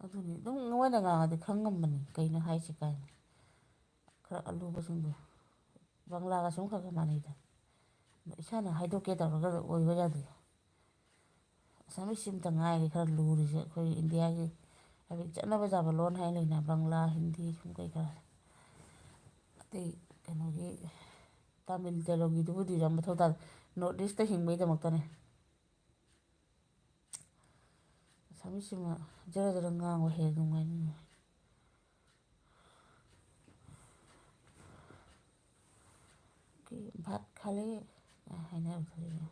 ꯑꯗꯨꯅꯤ, ꯑꯗꯨꯝ ꯃꯣꯏꯅ ꯉꯥꯡꯉꯗꯤ ꯈꯪꯉꯝꯕꯅꯤ, ꯀꯩꯅꯣ ꯍꯥꯏꯁꯤ ꯀꯥꯏꯅ꯫ ꯈꯔ ꯑꯂꯨꯕꯁꯤꯡꯗꯣ꯫ ꯕꯪꯂꯥꯒ ꯁꯨꯝ ꯈꯔ ꯈꯔ ꯃꯥꯟꯅꯩꯗ꯫ ꯑꯗꯣ ꯏꯁꯥꯅ ꯍꯥꯏꯗꯣꯛꯀꯦ ꯇꯧꯔꯒ ꯑꯣꯏꯕ ꯌꯥꯗꯦ꯫ ꯑꯁꯥꯃꯤꯁꯁꯤ ꯑꯝꯇ ꯉꯥꯏꯔꯦ ꯈꯔ ꯂꯨꯔꯤꯁꯦ, ꯑꯩꯈꯣꯏ ꯏꯟꯗꯤꯌꯥꯒꯤ ꯍꯥꯏꯗꯤ ꯆꯠꯅꯕ ꯌꯥꯕ ꯂꯣꯟ ꯍꯥꯏꯅ ꯂꯩꯅ, ꯕꯪꯂꯥ, ꯍꯤꯟꯗꯤ, ꯁꯨꯝ ꯀꯩꯀꯥ꯫ ꯑꯇꯩ ꯀꯩꯅꯣꯒꯤ ꯇꯥꯃꯤꯜ ꯇꯦꯂꯨꯒꯨꯗꯨꯕꯨꯗꯤ ꯌꯥꯝ ꯃꯊꯧ ꯇꯥꯗꯦ, ꯅꯣꯔꯠ ꯏꯁꯇ ꯍꯤꯡꯕꯩꯗꯃꯛꯇꯅꯦ꯫ ꯑꯁꯥꯃꯤꯁꯁꯤꯃ ꯖꯔ ꯖꯔ ꯉꯥꯡꯕ ꯍꯦꯟꯅ ꯅꯨꯡꯉꯥꯏꯅꯤ꯫ ꯀꯤ ꯚꯥꯠ ꯈꯥꯂꯦ ꯍꯥꯏꯅꯕꯗꯨꯅꯤ꯫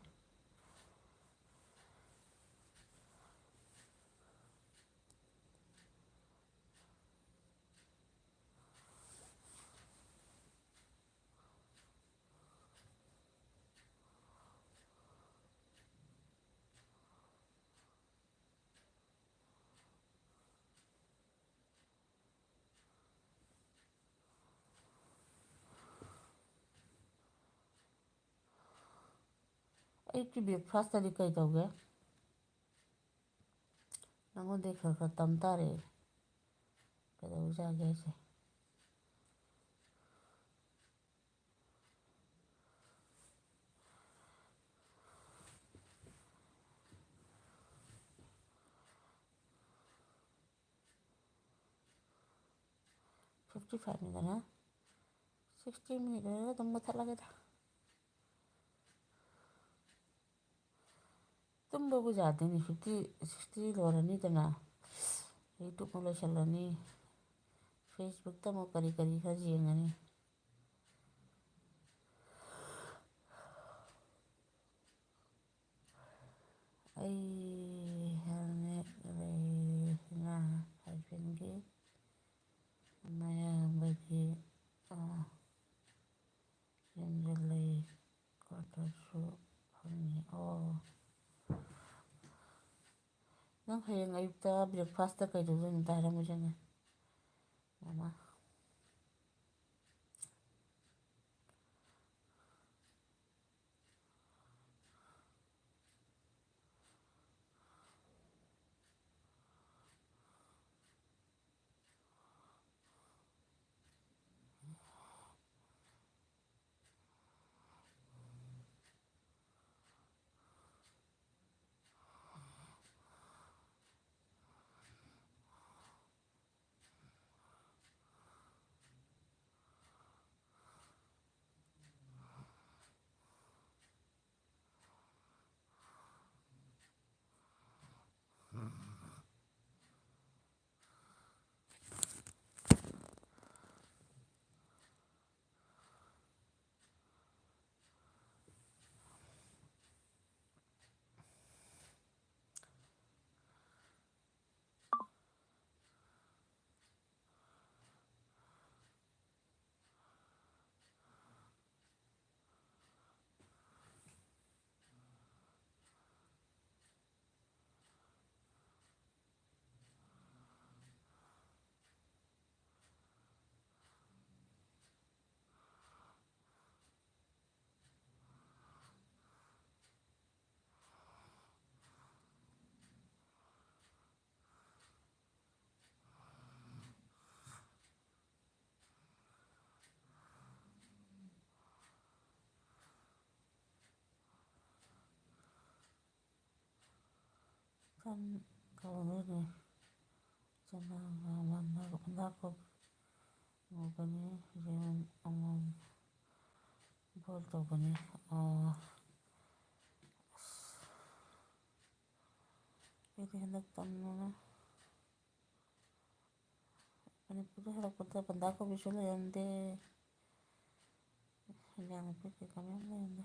ꯑꯌꯨꯛꯀꯤ breakfastꯇꯗꯤ ꯀꯩ ꯇꯧꯒꯦ? ꯅꯉꯣꯟꯗꯩ ꯈꯔ ꯈꯔ ꯇꯝ ꯇꯥꯔꯦ꯫ ꯀꯩꯗꯧꯖꯥꯒꯦ ꯍꯥꯏꯁꯦ? Fifty fiveꯅꯤꯗꯅ, sixty minute ꯑꯣꯏꯔꯒ ꯑꯗꯨꯝ ꯃꯨꯠꯊꯠꯂꯒꯦꯗ꯫ ꯇꯨꯝꯕꯕꯨ ꯌꯥꯗꯦꯅꯦ, fifty, sixty ꯂꯣꯏꯔꯅꯤꯗꯅ, YouTube ꯑꯃꯨꯛ ꯂꯣꯏꯁꯤꯜꯂꯅꯤ, Facebookꯇ ꯑꯃꯨꯛ ꯀꯔꯤ ꯀꯔꯤ ꯈꯔ ꯌꯦꯡꯉꯅꯤ꯫ ꯑꯩ ꯍꯦꯜꯃꯦꯠ ꯂꯩꯔꯤꯁꯤꯅ ꯍꯥꯏꯐꯦꯟꯒꯤ ꯃꯌꯥꯝꯕꯒꯤ, ꯑ, ꯌꯨꯝꯗ ꯂꯩ꯫ Quarterꯁꯨ ꯐꯪꯉꯤ꯫ ꯑꯣ꯫ ꯅꯪ ꯍꯌꯦꯡ ꯑꯌꯨꯛꯇ breakfastꯇ ꯀꯩꯗꯧꯗꯣꯏꯅꯣ ꯑꯝꯇ ꯍꯥꯏꯔꯝꯃꯨꯁꯦꯅꯦ, ꯃꯃꯥ꯫ ꯇꯟ ꯇꯧꯗꯣꯏꯅꯦ꯫ ꯆꯅꯥꯒ ꯃꯪꯒꯜ, ꯅꯥꯀꯨꯞ ꯉꯧꯒꯅꯤ, ꯌꯦꯔꯨꯝ ꯑꯃꯃꯝ boil ꯇꯧꯒꯅꯤ꯫ ꯑꯣ, ꯑꯁ, ꯑꯩꯗꯤ ꯍꯟꯗꯛ ꯇꯟ ꯃꯅꯥ ꯃꯅꯤꯄꯨꯔꯗ ꯍꯜꯂꯛꯄꯗ ꯕꯟꯗꯥ ꯀꯣꯕꯤꯁꯨ ꯂꯩꯔꯝꯗꯦ꯫ ꯏꯟꯖꯥꯡ ꯅꯥꯄꯤ ꯀꯩꯀꯥ ꯃꯌꯥꯝ ꯂꯩꯔꯝꯗꯦ꯫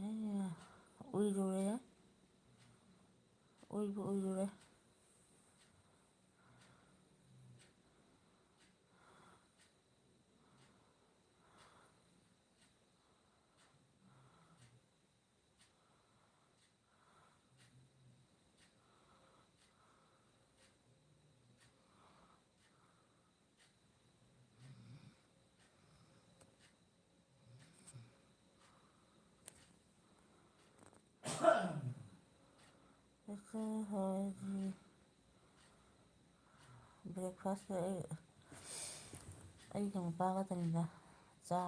ꯑꯦ, ꯎꯏꯔꯨꯔꯦ꯫ ꯎꯏꯕꯨ ꯎꯏꯔꯨꯔꯦ꯫ ꯑꯩꯈꯣꯏ ꯍꯧꯖꯤꯛ breakfast ꯑꯩ, ꯑꯩꯒ ꯃꯄꯥꯒ ꯈꯛꯇꯅꯤꯗ꯫ ꯆꯥ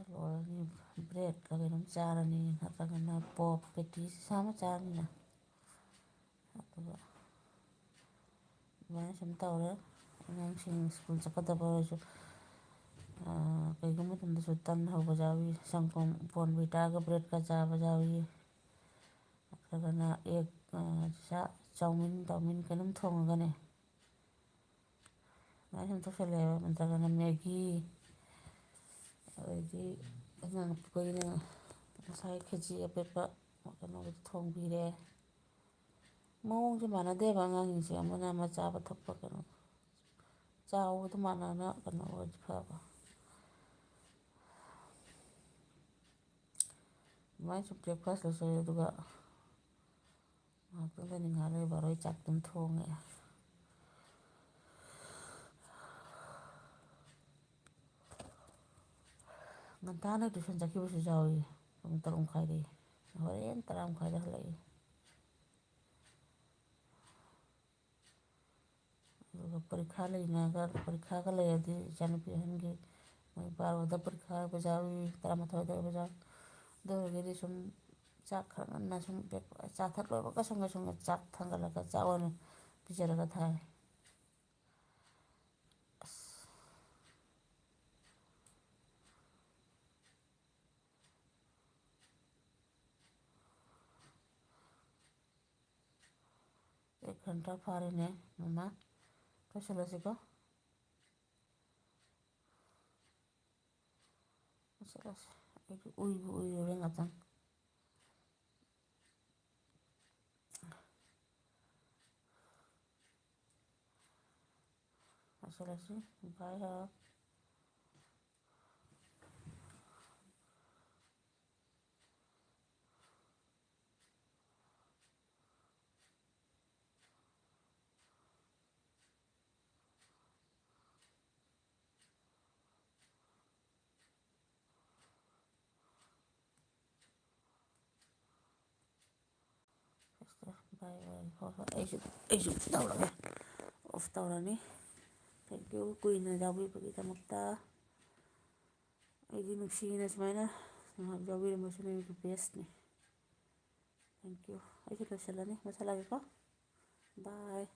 ꯂꯣꯜꯂꯅꯤ, breadꯂ ꯀꯩꯅꯣꯝ ꯆꯥꯔꯅꯤ, ꯅꯠꯇ꯭ꯔꯒꯅ ꯄꯣꯞ patties ꯏꯁꯥ ꯑꯃ ꯆꯥꯔꯅꯤꯅ꯫ ꯑꯗꯨꯒ ꯑꯗꯨꯃꯥꯏꯅ ꯁꯨꯝ ꯇꯧꯔꯦ꯫ ꯑꯉꯥꯡꯁꯤꯡ ꯁ꯭ꯀꯨꯜ ꯆꯠꯀꯗꯕ ꯑꯣꯏꯔꯁꯨ, ꯑꯥ, ꯀꯩꯒꯨꯝꯕ ꯃꯇꯝꯗꯁꯨ ꯇꯟ ꯍꯧꯕ ꯌꯥꯎꯏ, ꯁꯪꯒꯣꯝ, ꯕꯣꯔꯟꯚꯤꯇꯥꯒ breadꯀ ꯆꯥꯕ ꯌꯥꯎꯏ꯫ ꯅꯠꯇ꯭ꯔꯒꯅ egg, ꯑꯥ, ꯆꯥ-, ꯆꯧꯃꯤꯟ, ꯇꯧꯃꯤꯟ ꯀꯩꯅꯣꯝ ꯊꯣꯡꯉꯒꯅꯦ꯫ ꯑꯗꯨꯃꯥꯏꯅ ꯁꯨꯝ ꯇꯧꯁꯜꯂꯦꯕ꯫ ꯅꯠꯇ꯭ꯔꯒꯅ Maggi, ꯑꯗꯩꯗꯤ ꯑꯉꯥꯡ ꯑꯄꯤꯛꯄꯒꯤꯅ ꯉꯁꯥꯏ ꯈꯦꯆꯤ ꯑꯄꯦꯠꯄ ꯀꯩꯅꯣꯗꯨ ꯊꯣꯡꯕꯤꯔꯦ꯫ ꯃꯑꯣꯡꯁꯦ ꯃꯥꯟꯅꯗꯦꯕ ꯑꯉꯥꯡꯁꯤꯡꯁꯦ, ꯑꯃꯅ ꯑꯃ ꯆꯥꯕ ꯊꯛꯄ ꯀꯩꯅꯣ ꯆꯥꯎꯕꯗꯣ ꯃꯥꯟꯅꯅ ꯀꯩꯅꯣ ꯑꯣꯏꯔꯗꯤ ꯐꯕ꯫ ꯑꯗꯨꯃꯥꯏꯅ ꯁꯨꯝ breakfast ꯂꯣꯏꯁꯜꯂꯦ, ꯑꯗꯨꯒ ꯉꯥꯏꯍꯥꯛꯇꯪ ꯂꯩꯅꯤꯡꯉꯥꯏ ꯂꯩꯕ, ꯑꯩ ꯆꯥꯛ ꯑꯗꯨꯝ ꯊꯣꯡꯉꯦ꯫ ꯉꯟꯇꯥꯅ tuition ꯆꯠꯈꯤꯕꯁꯨ ꯌꯥꯎꯏ, ꯄꯨꯡ ꯇꯔꯨꯛ ꯃꯈꯥꯏꯗꯒꯤ꯫ ꯍꯣꯔꯦꯟ ꯇꯔꯥ ꯃꯈꯥꯏꯗ ꯍꯜꯂꯛꯏ꯫ ꯑꯗꯨꯒ ꯄꯔꯤꯈꯥ ꯂꯩꯅꯒ, ꯄꯔꯤꯈꯥꯒ ꯂꯩꯔꯗꯤ ꯏꯆꯥꯅꯨꯄꯤ ꯑꯍꯟꯒꯤ ꯃꯣꯏ ꯕꯥꯔꯣꯗ ꯄꯔꯤꯈꯥ ꯑꯣꯏꯕ ꯌꯥꯎꯏ, ꯇꯔꯥꯃꯥꯊꯣꯏꯗ ꯑꯣꯏꯕ ꯌꯥꯎꯏ꯫ ꯑꯗꯨ ꯑꯣꯏꯔꯒꯗꯤ ꯁꯨꯝ ꯆꯥꯛ ꯈꯔ ꯉꯟꯅ ꯁꯨꯝ ꯆꯥꯊꯛ ꯂꯣꯏꯕꯒ ꯁꯪꯅ ꯁꯨꯝ ꯆꯥꯛ ꯊꯥꯡꯒꯠꯂꯒ ꯆꯥꯛ ꯑꯣꯏꯅ ꯄꯤꯖꯔꯒ ꯊꯥꯏ꯫ ꯑꯁ꯫ ꯑꯦꯛ ꯘꯟꯇꯥ ꯐꯥꯔꯦꯅꯦ, ꯃꯃꯥ꯫ ꯂꯣꯏꯁꯤꯜꯂꯁꯤꯀꯣ꯫ ꯂꯣꯏꯁꯤꯜꯂꯁꯤ꯫ ꯑꯩꯗꯤ ꯎꯏꯕꯨ ꯎꯏꯔꯨꯔꯦ ꯉꯥꯛꯇꯪ꯫ ꯂꯣꯏꯁꯤꯜꯂꯁꯤ꯫ Bye, ꯍꯥꯏꯔꯣ꯫ Bye, bye. ꯍꯣꯏ, ꯍꯣꯏ, ꯑꯩꯁꯨ, ꯑꯩꯁꯨ ꯇꯧꯔꯒꯦ꯫ Off ꯇꯧꯔꯅꯤ꯫ Thank you, ꯀꯨꯏꯅ ꯌꯥꯎꯕꯤꯕꯒꯤꯗꯃꯛꯇ꯫ ꯑꯩꯗꯤ ꯅꯨꯡꯁꯤꯅ ꯁꯨꯃꯥꯏꯅ ꯉꯥꯏꯍꯥꯛ ꯌꯥꯎꯕꯤꯔꯝꯕꯁꯨ ꯅꯣꯏꯒꯤ bestꯅꯤ꯫ Thank you꯫ ꯑꯩꯁꯨ ꯂꯣꯏꯁꯤꯜꯂꯅꯤ, ꯃꯨꯠꯊꯠꯂꯒꯦꯀꯣ꯫ Bye꯫